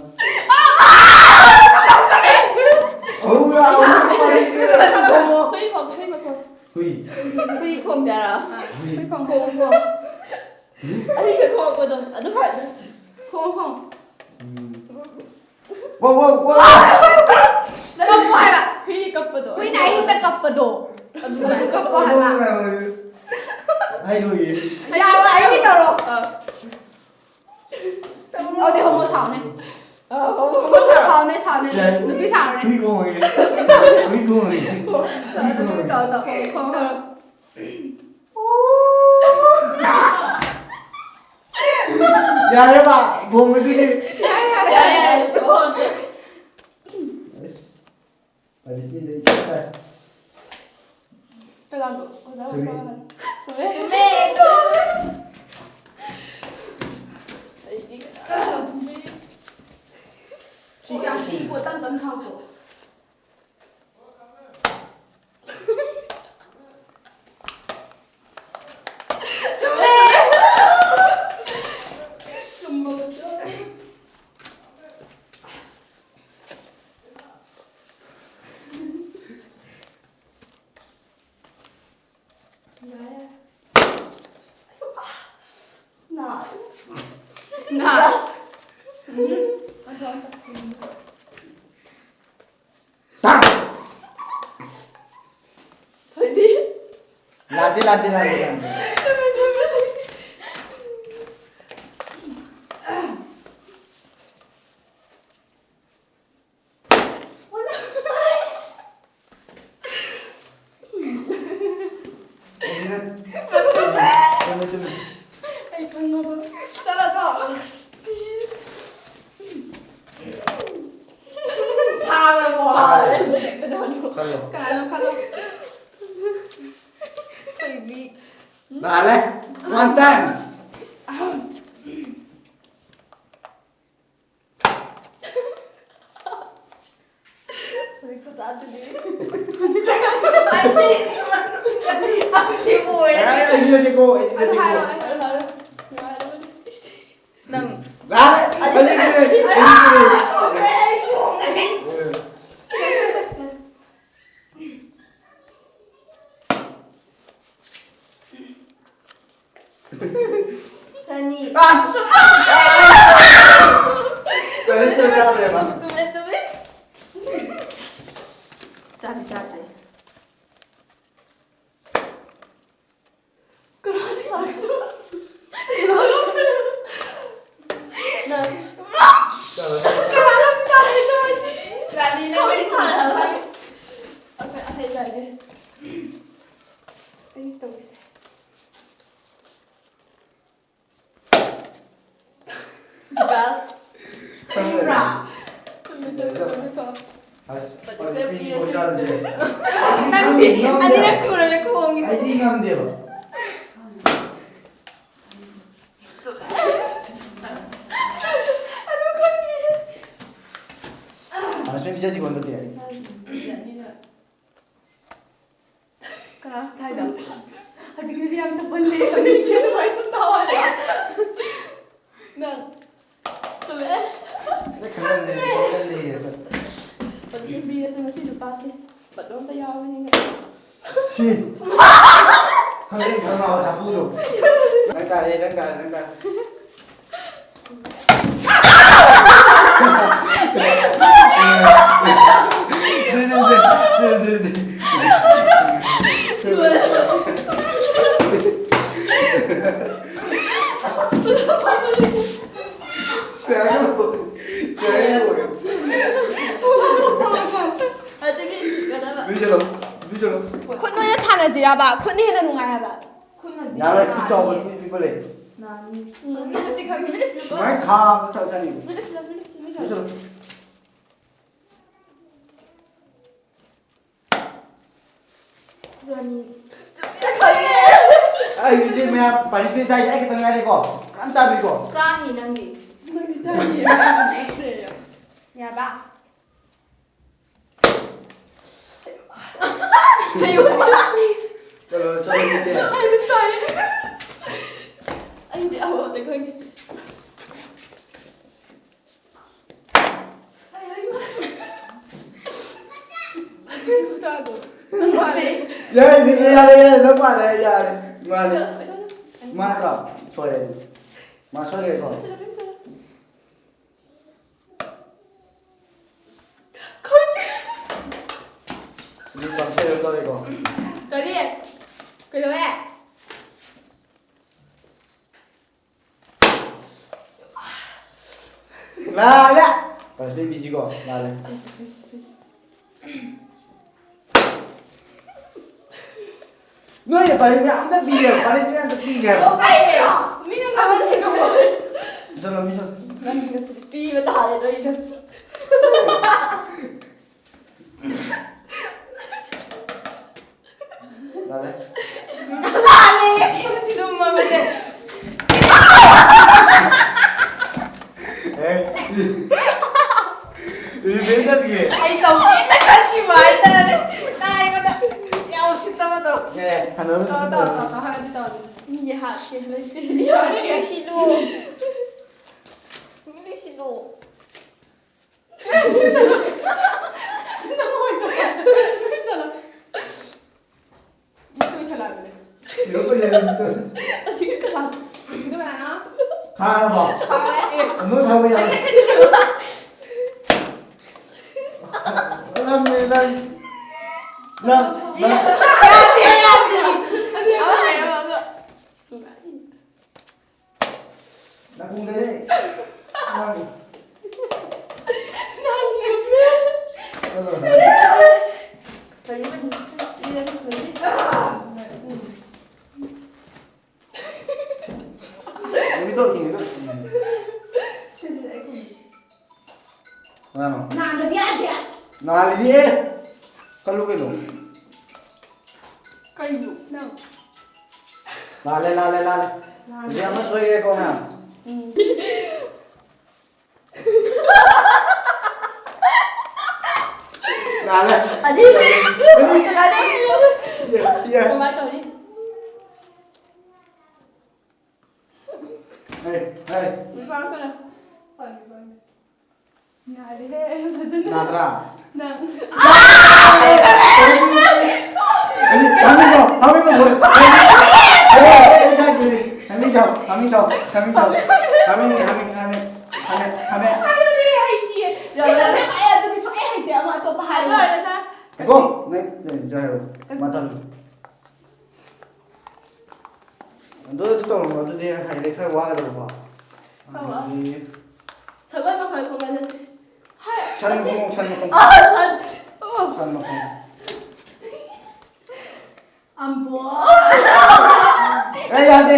ꯑꯍꯨꯝꯂꯛ, ꯑꯍꯨꯝꯂꯛ ꯄꯥꯏꯈ꯭ꯔꯦ꯫ ꯍꯨꯏ ꯈꯣꯡ, ꯍꯨꯏ ꯃꯈꯣꯟ꯫ ꯍꯨꯏ꯫ ꯍꯨꯏ ꯈꯣꯡꯖꯔꯣ? ꯍꯨꯏ꯫ ꯍꯨꯏ ꯈꯣꯡ, ꯈꯣꯡ, ꯈꯣꯡ꯫ ꯍꯨꯏ? ꯑꯅꯤꯒ ꯈꯣꯡꯉꯛꯄꯗꯣ ꯑꯗꯨ ꯍꯥꯏꯕ꯫ ꯈꯣꯡ, ꯈꯣꯡ꯫ ꯎꯝ꯫ ꯋꯥ, ꯋꯥ, ꯋꯥ꯫ ꯀꯞꯄꯣ ꯍꯥꯏꯕ꯫ ꯍꯨꯏ ꯀꯞꯄꯗꯣ꯫ ꯍꯨꯏꯅ ꯑꯍꯤꯡꯗ ꯀꯞꯄꯗꯣ꯫ ꯑꯗꯨꯃꯥꯏꯅ ꯀꯞꯄꯣ ꯍꯥꯏꯕ꯫ ꯍꯥꯏꯔꯣꯏꯌꯦ꯫ ꯌꯥꯔꯣꯏ, ꯑꯩꯒꯤ ꯇꯧꯔꯣ꯫ ꯑ꯫ ꯇꯧꯔꯣ꯫ ꯑꯗꯨꯗꯤ ꯍꯣꯃꯣ ꯁꯥꯎꯅꯦ꯫ ꯑ, ꯍꯣꯃꯣ꯫ ꯍꯣꯃꯣ ꯁꯥꯎ-, ꯁꯥꯎꯅꯦ, ꯁꯥꯎꯅꯦ꯫ ꯌꯥꯏ꯫ ꯅꯨꯄꯤ ꯁꯥꯎꯅꯦ꯫ ꯍꯨꯏ ꯈꯣꯡꯉꯒꯦ꯫ ꯍꯨꯏ ꯈꯣꯡꯉꯒꯦ꯫ ꯑꯗꯨ ꯇꯧ, ꯇꯧ, ꯈꯣꯡ, ꯈꯣꯡ, ꯈꯣꯡ꯫ ꯌꯥꯔꯦꯕ, ꯈꯣꯡꯕꯗꯨꯗꯤ꯫ ꯌꯥꯔꯦ, ꯌꯥꯔꯦ, ꯌꯥꯔꯦ, ꯇꯣꯛꯑꯣ꯫ ꯑꯁ꯫ ꯄꯥꯏꯕꯤꯁꯤꯗꯤ ꯇꯥꯏ꯫ ꯀꯅꯥꯅꯣ? ꯑꯣꯖꯥ ꯆꯨꯝꯃꯤ꯫ ꯑꯣꯏꯕ ꯍꯥꯏ꯫ ꯆꯨꯝꯃꯦ꯫ ꯆꯨꯝꯃꯦ, ꯆꯨꯝꯃꯦ꯫ ꯑꯩꯗꯤ ꯀꯅꯥ ꯆꯨꯝꯃꯦ꯫ ꯁꯤ ꯌꯥꯝ ꯊꯤꯀꯣ, ꯇꯝ ꯇꯝ ꯊꯥꯎꯀꯣ꯫ ꯆꯨꯝꯃꯦ꯫ ꯆꯨꯝꯕ ꯆꯨꯝꯃꯦ꯫ ꯌꯥꯔꯦ꯫ ꯅꯥ-, ꯅꯥ-, ꯎꯝ꯫ ꯊꯣꯏꯕꯤ꯫ ꯂꯥꯟꯗꯦ, ꯂꯥꯟꯗꯦ, ꯂꯥꯟꯗꯦ, ꯂꯥꯟꯗꯦ꯫ ꯆꯨꯝꯃꯦ, ꯆꯨꯝꯃꯦ, ꯆꯨꯝꯃꯦ꯫ ꯆꯨꯝꯃꯦ, ꯆꯨꯝꯃꯦ꯫ ꯑꯩ ꯈꯪꯉꯕ꯫ ꯆꯠꯂꯣ, ꯆꯠꯂꯣ꯫ ꯐꯥꯔꯕꯣ? ꯐꯥꯔꯦ꯫ ꯀꯅꯥꯅꯣ? ꯆꯠꯂꯣ꯫ ꯀꯅꯥꯅꯣ ꯈꯜꯂꯣ꯫ ꯊꯣꯏꯕꯤ꯫ ꯂꯥꯜꯂꯦ꯫ One times꯫ ꯍꯧꯖꯤꯛ ꯈꯨꯇꯥꯗꯨꯗꯤ꯫ ꯑꯩꯗꯤ, ꯑꯩꯗꯤ ꯑꯣꯏꯔꯦ꯫ ꯑꯦ, ꯑꯩꯗꯤ ꯅꯠꯇꯦꯀꯣ, ꯑꯩꯗꯤ ꯑꯗꯨ ꯅꯠꯇꯦꯀꯣ꯫ ꯍꯥꯏꯔꯣ, ꯍꯥꯏꯔꯣ, ꯍꯥꯏꯔꯣ꯫ ꯅꯨꯡꯉꯥꯏꯔꯕꯅꯤ꯫ ꯅꯪ꯫ ꯂꯥꯜꯂꯦ꯫ ꯑꯩꯗꯤ ꯅꯠꯇꯦ, ꯑꯩꯗꯤ ꯅꯠꯇꯦ꯫ ꯑꯩ ꯁꯣꯝꯗꯅꯦ꯫ ꯔꯥꯅꯤ꯫ ꯑꯁ! ꯆꯨꯝꯃꯦ, ꯆꯨꯝꯃꯦ, ꯆꯨꯝꯃꯦ, ꯆꯨꯝꯃꯦ, ꯆꯨꯝꯃꯦ, ꯆꯨꯝꯃꯦ꯫ ꯆꯥꯗꯤ ꯆꯥꯗ꯭ꯔꯦ꯫ ꯀꯅꯥꯅꯣ ꯆꯥꯗꯣꯏꯗꯣ? ꯀꯅꯥꯅꯣ? ꯅꯪ꯫ ꯆꯥꯔꯣ, ꯆꯥꯔꯣ, ꯆꯥꯔꯣ꯫ ꯀꯅꯥꯅꯣ ꯆꯥꯗꯣꯏꯗꯣ? ꯔꯥꯅꯤ, ꯅꯪ ꯀꯃꯥꯏꯅ ꯊꯥꯔꯒ? ꯑꯩꯈꯣꯏ ꯑꯍꯩ ꯂꯩꯔꯦ꯫ ꯑꯩ ꯇꯧꯁꯦ꯫ ꯕꯁ꯫ ꯈꯪꯗ꯭ꯔꯦ꯫ ꯈꯪꯕ꯭ꯔꯥ? ꯆꯨꯝꯃꯦ, ꯆꯨꯝꯃꯦ, ꯆꯨꯝꯃꯦ, ꯆꯨꯝꯃꯦ꯫ ꯑꯁ, ꯕꯠ ꯑꯩ ꯏꯁꯄꯦꯜ ꯄꯤ ꯄꯤꯔꯁꯦ꯫ ꯀꯣꯏꯆꯠꯂꯁꯦ꯫ ꯅꯪꯗꯤ ꯑꯅꯤꯔꯛ ꯁꯨꯔꯕꯅꯦ ꯈꯣꯡꯉꯤꯁꯦ꯫ ꯑꯩꯗꯤ ꯉꯝꯗꯦꯕ꯫ ꯑꯗꯨ ꯈꯪꯉꯦ꯫ ꯑꯁ, ꯃꯤ ꯄꯤꯖꯁꯤꯀꯣ ꯍꯟꯗꯛꯇꯤ꯫ ꯑꯅꯤꯔꯛ꯫ ꯀꯅꯥ ꯊꯥꯏꯅꯣ? ꯍꯧꯖꯤꯛꯀꯤꯗꯤ ꯌꯥꯝ ꯇꯞꯃꯜꯂꯦ꯫ ꯍꯧꯖꯤꯛꯁꯦ ꯑꯗꯨꯃꯥꯏꯅ ꯁꯨꯝ ꯇꯧ ꯍꯥꯏꯕ꯫ ꯅꯪ꯫ ꯆꯨꯝꯃꯦ꯫ ꯑꯩ ꯈꯪꯍꯜꯂꯦ, ꯈꯪꯍꯜꯂꯦ꯫ ꯍꯧꯖꯤꯛ ꯃꯤ ꯑꯁꯦ ꯉꯁꯤ ꯅꯨꯄꯥꯁꯦ ꯕꯠ ꯑꯝꯇ ꯌꯥꯎꯕꯅꯤꯅ꯫ ꯁꯤ꯫ ꯈꯪꯍꯜꯂꯦ, ꯈꯪꯍꯜꯂꯦ, ꯁꯥꯐꯨꯗꯣ꯫ ꯅꯪ ꯇꯥꯔꯦ, ꯅꯪ ꯇꯥꯔꯦ, ꯅꯪ ꯇꯥꯔꯦ꯫ ꯈꯨꯠ ꯑꯣꯏꯅ ꯊꯥꯅꯁꯤꯔꯕ? ꯈꯨꯠꯅ ꯍꯦꯟꯅ ꯅꯨꯡꯉꯥꯏ ꯍꯥꯏꯕ꯫ ꯈꯨꯠꯅꯗꯤ ꯌꯥꯔꯣꯏ, ꯈꯨꯠ ꯆꯥꯎꯕ ꯅꯨꯡꯉꯥꯏꯌꯦ꯫ ꯄꯤꯛꯄ ꯂꯩ꯫ ꯅꯥꯅꯤ꯫ ꯎꯝ, ꯃꯤꯅꯠꯇꯤ ꯈꯪꯗꯦ꯫ ꯃꯤꯅꯠ ꯁꯤꯜꯂꯨꯀꯣ꯫ ꯁꯨꯃꯥꯏꯅ ꯊꯥ ꯑꯃ ꯆꯠꯂꯅꯤ꯫ ꯃꯤꯅꯠ ꯁꯤꯜꯂꯣ, ꯃꯤꯅꯠ ꯁꯤꯜꯂꯣ꯫ ꯃꯤꯅꯠ ꯁꯤꯜꯂꯣ꯫ ꯔꯥꯅꯤ꯫ ꯑꯩ ꯍꯧꯖꯤꯛ ꯃꯌꯥꯝ ꯄꯥꯔꯇꯤꯁꯤꯄꯦꯟ ꯆꯥꯏꯁꯦ ꯑꯩ ꯈꯛꯇꯪ ꯉꯥꯏꯔꯦꯀꯣ꯫ ꯀꯅꯥꯝ ꯆꯥꯗ꯭ꯔꯤꯀꯣ꯫ ꯆꯥꯅꯤ ꯅꯪꯗꯤ꯫ ꯅꯪꯗꯤ ꯆꯥꯅꯤ꯫ ꯌꯥꯔꯕ? ꯆꯠꯂꯣ, ꯆꯠꯂꯣ, ꯏꯆꯦ꯫ ꯑꯩꯗꯤ ꯇꯥꯏ꯫ ꯑꯩꯗꯤ ꯑꯃꯠꯇ ꯈꯪꯉꯦ꯫ ꯌꯥꯔꯦ, ꯌꯥꯔꯦ, ꯌꯥꯔꯦ, ꯅꯪ ꯄꯥꯔꯦ, ꯌꯥꯔꯦ꯫ ꯃꯥꯅꯦ꯫ ꯃꯥ ꯅꯠꯇ꯭ꯔꯣ? ꯁꯣꯏꯔꯦ꯫ ꯃꯥ ꯁꯣꯏꯈ꯭ꯔꯦꯀꯣ? ꯁꯤꯗꯤ ꯄꯪꯁꯦ ꯇꯧꯔꯦꯀꯣ? ꯀꯔꯤ? ꯀꯩꯗꯧꯋꯦ? ꯂꯥꯜꯂꯦ꯫ ꯄꯥꯔꯁꯦꯟ ꯕꯤꯖꯤꯀꯣ? ꯂꯥꯜꯂꯦ꯫ ꯅꯣꯏꯅ ꯄꯥꯔꯁꯦꯟ ꯑꯝꯇ ꯄꯤꯒꯦ, ꯄꯥꯔꯁꯦꯟ ꯑꯝꯇ ꯄꯤꯒꯦ ꯍꯥꯏꯕ꯫ ꯀꯩꯅꯣ? ꯃꯤꯅ ꯉꯥꯡꯉꯤꯁꯤꯕꯣ? ꯆꯠꯂꯣ, ꯃꯤ ꯆꯠꯂꯣ꯫ ꯅꯪ ꯉꯁꯤꯗꯤ ꯄꯤꯕ ꯇꯥꯔꯦ ꯅꯣꯏꯗꯣ꯫ ꯂꯥꯜꯂꯦ꯫ ꯂꯥꯜꯂꯦ꯫ ꯆꯨꯝꯃꯕꯅꯦ꯫ ꯑꯦ꯫ ꯔꯤꯚꯦꯟꯁ ꯆꯠꯈꯤꯌꯦ꯫ ꯑꯩ ꯇꯧꯒꯦꯅ ꯈꯟꯈꯤꯕ ꯍꯥꯏꯇꯥꯔꯦ꯫ ꯅꯪ ꯑꯩꯉꯣꯟꯗ ꯌꯥꯝ ꯎꯁꯤꯠꯇꯕꯗꯣ꯫ ꯑꯦ, ꯍꯟꯅ ꯇꯧ, ꯇꯧ, ꯇꯧ, ꯇꯧ, ꯍꯥꯏꯔꯗꯤ ꯇꯧꯔꯗꯤ꯫ ꯃꯤꯒꯤ ꯍꯥꯠꯀꯦ ꯂꯩꯇꯦ꯫ ꯃꯤ ꯂꯩꯁꯤꯜꯂꯨ꯫ ꯃꯤ ꯂꯩꯁꯤꯜꯂꯨ꯫ ꯅꯪ ꯑꯣꯏꯅ ꯂꯣꯏꯁꯤꯜꯂꯣ꯫ ꯃꯤꯠꯇ ꯑꯣꯏꯁꯜꯂꯛꯑꯕꯅꯦ꯫ ꯁꯤꯔꯣ ꯄꯩꯁꯥ ꯃꯤꯠꯇ꯫ ꯑꯁꯤꯒꯤ ꯀꯅꯥ? ꯑꯗꯨ ꯀꯅꯥꯅꯣ? ꯈꯥꯔꯕꯣ? ꯈꯥꯔꯦ꯫ ꯑꯦ꯫ ꯑꯗꯨ ꯊꯝꯕ ꯌꯥꯔꯦ꯫ ꯅꯪꯅꯦ, ꯅꯪ꯫ ꯅꯪ, ꯅꯪ꯫ ꯌꯥꯗꯦ, ꯌꯥꯗꯦ꯫ ꯑꯗꯨ ꯑꯃ ꯍꯥꯏꯔꯕ ꯑꯗꯣ꯫ ꯅꯥꯀꯣꯡꯗꯅꯦ꯫ ꯅꯪ꯫ ꯅꯪ ꯅꯦꯝꯃꯦ꯫ ꯆꯠꯂꯣ, ꯅꯪ꯫ ꯀꯔꯤꯕ? ꯏꯔꯒ ꯊꯝꯃꯦ꯫ ꯀꯅꯥꯅꯣ? ꯅꯥꯟꯗꯗꯤ ꯌꯥꯗꯦ꯫ ꯅꯥꯜꯂꯤꯅꯦ꯫ ꯀꯜꯂꯨ ꯀꯩꯅꯣ? ꯀꯩꯅꯣ ꯅꯪ? ꯂꯥꯜꯂꯦ, ꯂꯥꯜꯂꯦ, ꯂꯥꯜꯂꯦ꯫ ꯂꯥꯜꯂꯦ꯫ ꯍꯧꯖꯤꯛ ꯑꯃ ꯁꯣꯏꯈ꯭ꯔꯦꯀꯣ, ꯃꯌꯥꯝ꯫ ꯎꯝ꯫ ꯂꯥꯜꯂꯦ꯫ ꯑꯅꯤ꯫ ꯑꯅꯤ꯫ ꯂꯥꯜꯂꯦ꯫ ꯌꯦ, ꯌꯦ꯫ ꯀꯃꯥꯏ ꯇꯧꯅꯤ? ꯍꯩ, ꯍꯩ꯫ ꯅꯨꯄꯥ ꯑꯃ ꯀꯅꯥ? ꯐꯪꯉꯦ, ꯐꯪꯉꯦ꯫ ꯅꯥꯔꯦꯍꯦ, ꯐꯖꯅ꯫ ꯅꯥꯗ꯭ꯔꯥ? ꯅꯪ꯫ ꯍꯥꯃꯦꯡ ꯁꯥꯎ, ꯍꯥꯃꯦꯡ ꯁꯥꯎ꯫ ꯍꯥꯃꯦꯡ ꯁꯥꯎ, ꯍꯥꯃꯦꯡ ꯁꯥꯎ, ꯍꯥꯃꯦꯡ ꯁꯥꯎ꯫ ꯍꯥꯃꯦꯡ, ꯍꯥꯃꯦꯡ, ꯍꯥꯃꯦꯡ, ꯍꯥꯃꯦꯡ, ꯍꯥꯃꯦꯡ꯫ ꯑꯗꯨꯗꯤ ꯍꯩꯇꯤꯌꯦ꯫ ꯄꯩꯁꯥꯁꯦ ꯄꯥꯏꯔꯦ, ꯑꯗꯨꯗꯤ ꯁꯨꯛꯍꯩ ꯍꯩꯇꯦ꯫ ꯑꯃ ꯑꯇꯣꯞꯄ ꯍꯥꯏꯔꯣ꯫ ꯑꯗꯨ ꯑꯣꯏꯔꯒꯅ ꯒꯣ! ꯅꯪ ꯆꯠꯂꯣ꯫ ꯃꯇꯝ꯫ ꯑꯗꯨ, ꯑꯗꯨ ꯇꯧꯔꯝꯃꯣ, ꯑꯗꯨꯗꯤ ꯍꯥꯏꯗꯤ ꯈꯔ ꯋꯥꯒꯗꯕꯀꯣ꯫ ꯑꯧ, ꯑꯧ꯫ ꯑꯗꯨꯗꯤ ꯁꯒꯣꯜ ꯃꯈꯣꯡ ꯈꯣꯡꯍꯜꯂꯁꯤ꯫ ꯍꯣꯏ, ꯁꯟ ꯑꯁꯤ ꯃꯈꯣꯡ, ꯁꯟ ꯃꯈꯣꯡ꯫ ꯑꯥ, ꯁꯟ꯫ ꯑꯣ꯫ ꯁꯟ ꯃꯈꯣꯡ꯫ ꯑꯝꯕꯣ꯫ ꯑꯦ, ꯌꯥꯗꯦ꯫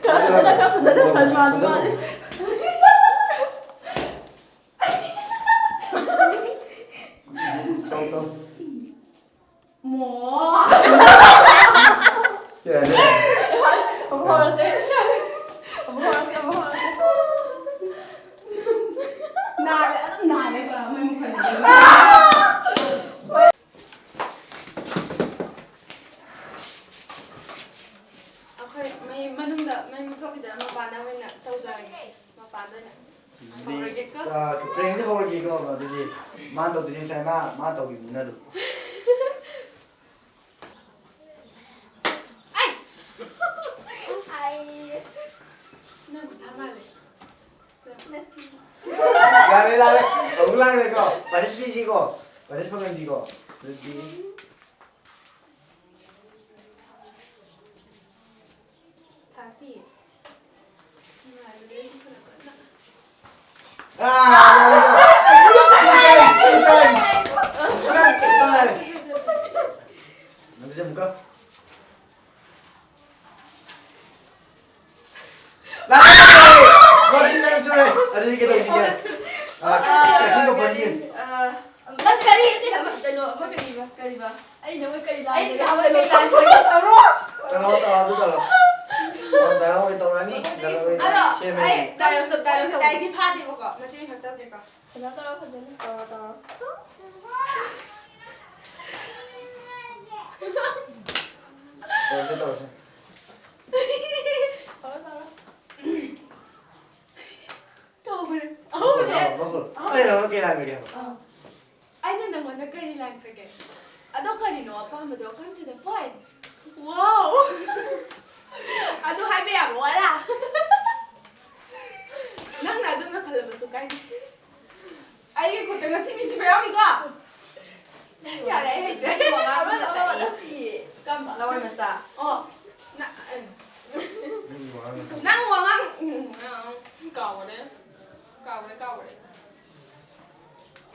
ꯈꯔ ꯐꯖꯅ, ꯈꯔ ꯐꯖꯅ ꯁꯟ ꯃꯥꯟꯕ ꯃꯥꯜꯂꯦ꯫ ꯇꯧ, ꯇꯧ꯫ ꯃꯣ꯫ ꯌꯥꯔꯦ꯫ ꯑꯃꯨꯛ ꯍꯧꯔꯁꯦ꯫ ꯑꯃꯨꯛ ꯍꯧꯔꯁꯦ, ꯑꯃꯨꯛ ꯍꯧꯔꯁꯦ꯫ ꯅꯥꯔꯦ, ꯑꯗꯨꯝ ꯅꯥꯔꯦ, ꯃꯩ ꯃꯨꯠꯈ꯭ꯔꯗꯤ꯫ ꯑꯩꯈꯣꯏ ꯃꯩ ꯃꯅꯨꯡꯗ ꯃꯩ ꯃꯨꯠꯊꯣꯛꯈꯤꯗꯅ ꯃꯄꯥꯟꯗ ꯑꯣꯏꯅ ꯇꯧꯖꯔꯒꯦ꯫ ꯃꯄꯥꯟꯗ ꯑꯣꯏꯅ꯫ ꯑꯗꯨꯗꯤ, ꯍꯧꯔꯒꯦꯀꯣ꯫ ꯑ, ꯄ꯭ꯔꯦꯡꯁꯦ ꯍꯧꯔꯒꯦꯀꯣ꯫ ꯑꯗꯨꯗꯤ ꯃꯥꯅ ꯇꯧꯗꯣꯏꯅꯦ ꯉꯁꯥꯏ꯫ ꯃꯥ, ꯃꯥ ꯇꯧꯈꯤꯕꯅꯤꯅ ꯑꯗꯨꯝ꯫ ꯑꯩ! ꯑꯩ! ꯁꯤꯅ ꯃꯊꯥ ꯃꯥꯜꯂꯦ꯫ ꯅꯠꯇꯦ꯫ ꯌꯥꯔꯦ, ꯌꯥꯔꯦ꯫ ꯑꯃꯨꯛ ꯂꯥꯡꯉꯦꯀꯣ꯫ ꯄꯥꯔꯤꯁ ꯄꯤꯁꯤꯀꯣ꯫ ꯄꯥꯔꯤꯁ ꯐꯪꯍꯟꯁꯤꯀꯣ꯫ ꯑꯗꯨꯗꯤ ꯊꯥꯔꯇꯤ꯫ ꯅꯨꯡꯉꯥꯏꯕꯗꯩꯗꯤ ꯈꯔ ꯀꯟꯅ꯫ ꯑꯥ! ꯑꯗꯨꯗꯤ ꯑꯃꯨꯛꯀ꯫ ꯂꯥꯛꯑꯦ! ꯑꯩ ꯗꯥꯏꯂꯣꯛ ꯗꯥꯏꯂꯣꯛꯁꯦ ꯗꯥꯏꯔꯦꯛꯇꯤ ꯐꯥꯗꯦꯕꯀꯣ, ꯃꯇꯦꯛ ꯑꯃꯈꯛ ꯇꯧꯒꯦꯀꯣ꯫ ꯐꯖꯅ ꯇꯧꯔꯣ, ꯐꯖꯅ ꯇꯧꯔꯣ, ꯇꯧꯔꯣ꯫ ꯇꯧꯔꯁꯦ, ꯇꯧꯔꯁꯦ꯫ ꯇꯧꯔꯣ, ꯇꯧꯔꯣ꯫ ꯇꯧꯈ꯭ꯔꯦ꯫ ꯑꯍꯨꯝꯅꯦ꯫ ꯃꯈꯨꯜ, ꯃꯈꯨꯜ꯫ ꯑꯍꯨꯝ꯫ ꯑꯩ ꯅꯉꯣꯟꯗ ꯀꯩ ꯂꯥꯟꯈ꯭ꯔꯒꯦ ꯍꯥꯏꯕ? ꯑꯥ꯫ ꯑꯩꯅ ꯅꯉꯣꯟꯗ ꯀꯔꯤ ꯂꯥꯟꯈ꯭ꯔꯒꯦ? ꯑꯗꯣ ꯀꯔꯤꯅꯣ ꯑꯄꯥꯝꯕꯗꯣ? Come to the point꯫ Wow! ꯑꯗꯨ ꯍꯥꯏꯕ ꯌꯥꯕ ꯋꯥꯔꯥ? ꯅꯪꯅ ꯑꯗꯨꯝꯅ ꯈꯜꯂꯕꯁꯨ ꯀꯥꯏꯗꯦ꯫ ꯑꯩꯒꯤ ꯈꯨꯠꯇ ꯉꯁꯤ ꯃꯤꯁꯤ ꯃꯌꯥꯝꯅꯤꯀꯣ꯫ ꯌꯥꯔꯦ, ꯑꯩ ꯍꯩꯇ꯭ꯔꯦ꯫ ꯑꯃꯗ, ꯑꯃꯗ ꯄꯤꯌꯦ꯫ ꯀꯝꯕ? ꯂꯋꯥꯏ ꯃꯆꯥ꯫ ꯑꯣ꯫ ꯅ-, ꯅꯪ ꯋꯥꯉꯥꯡ-, ꯅꯪ ꯋꯥꯉꯥꯡ-, ꯎꯝ, ꯀꯥꯎꯒꯔꯦ꯫ ꯀꯥꯎꯒꯔꯦ, ꯀꯥꯎꯒꯔꯦ꯫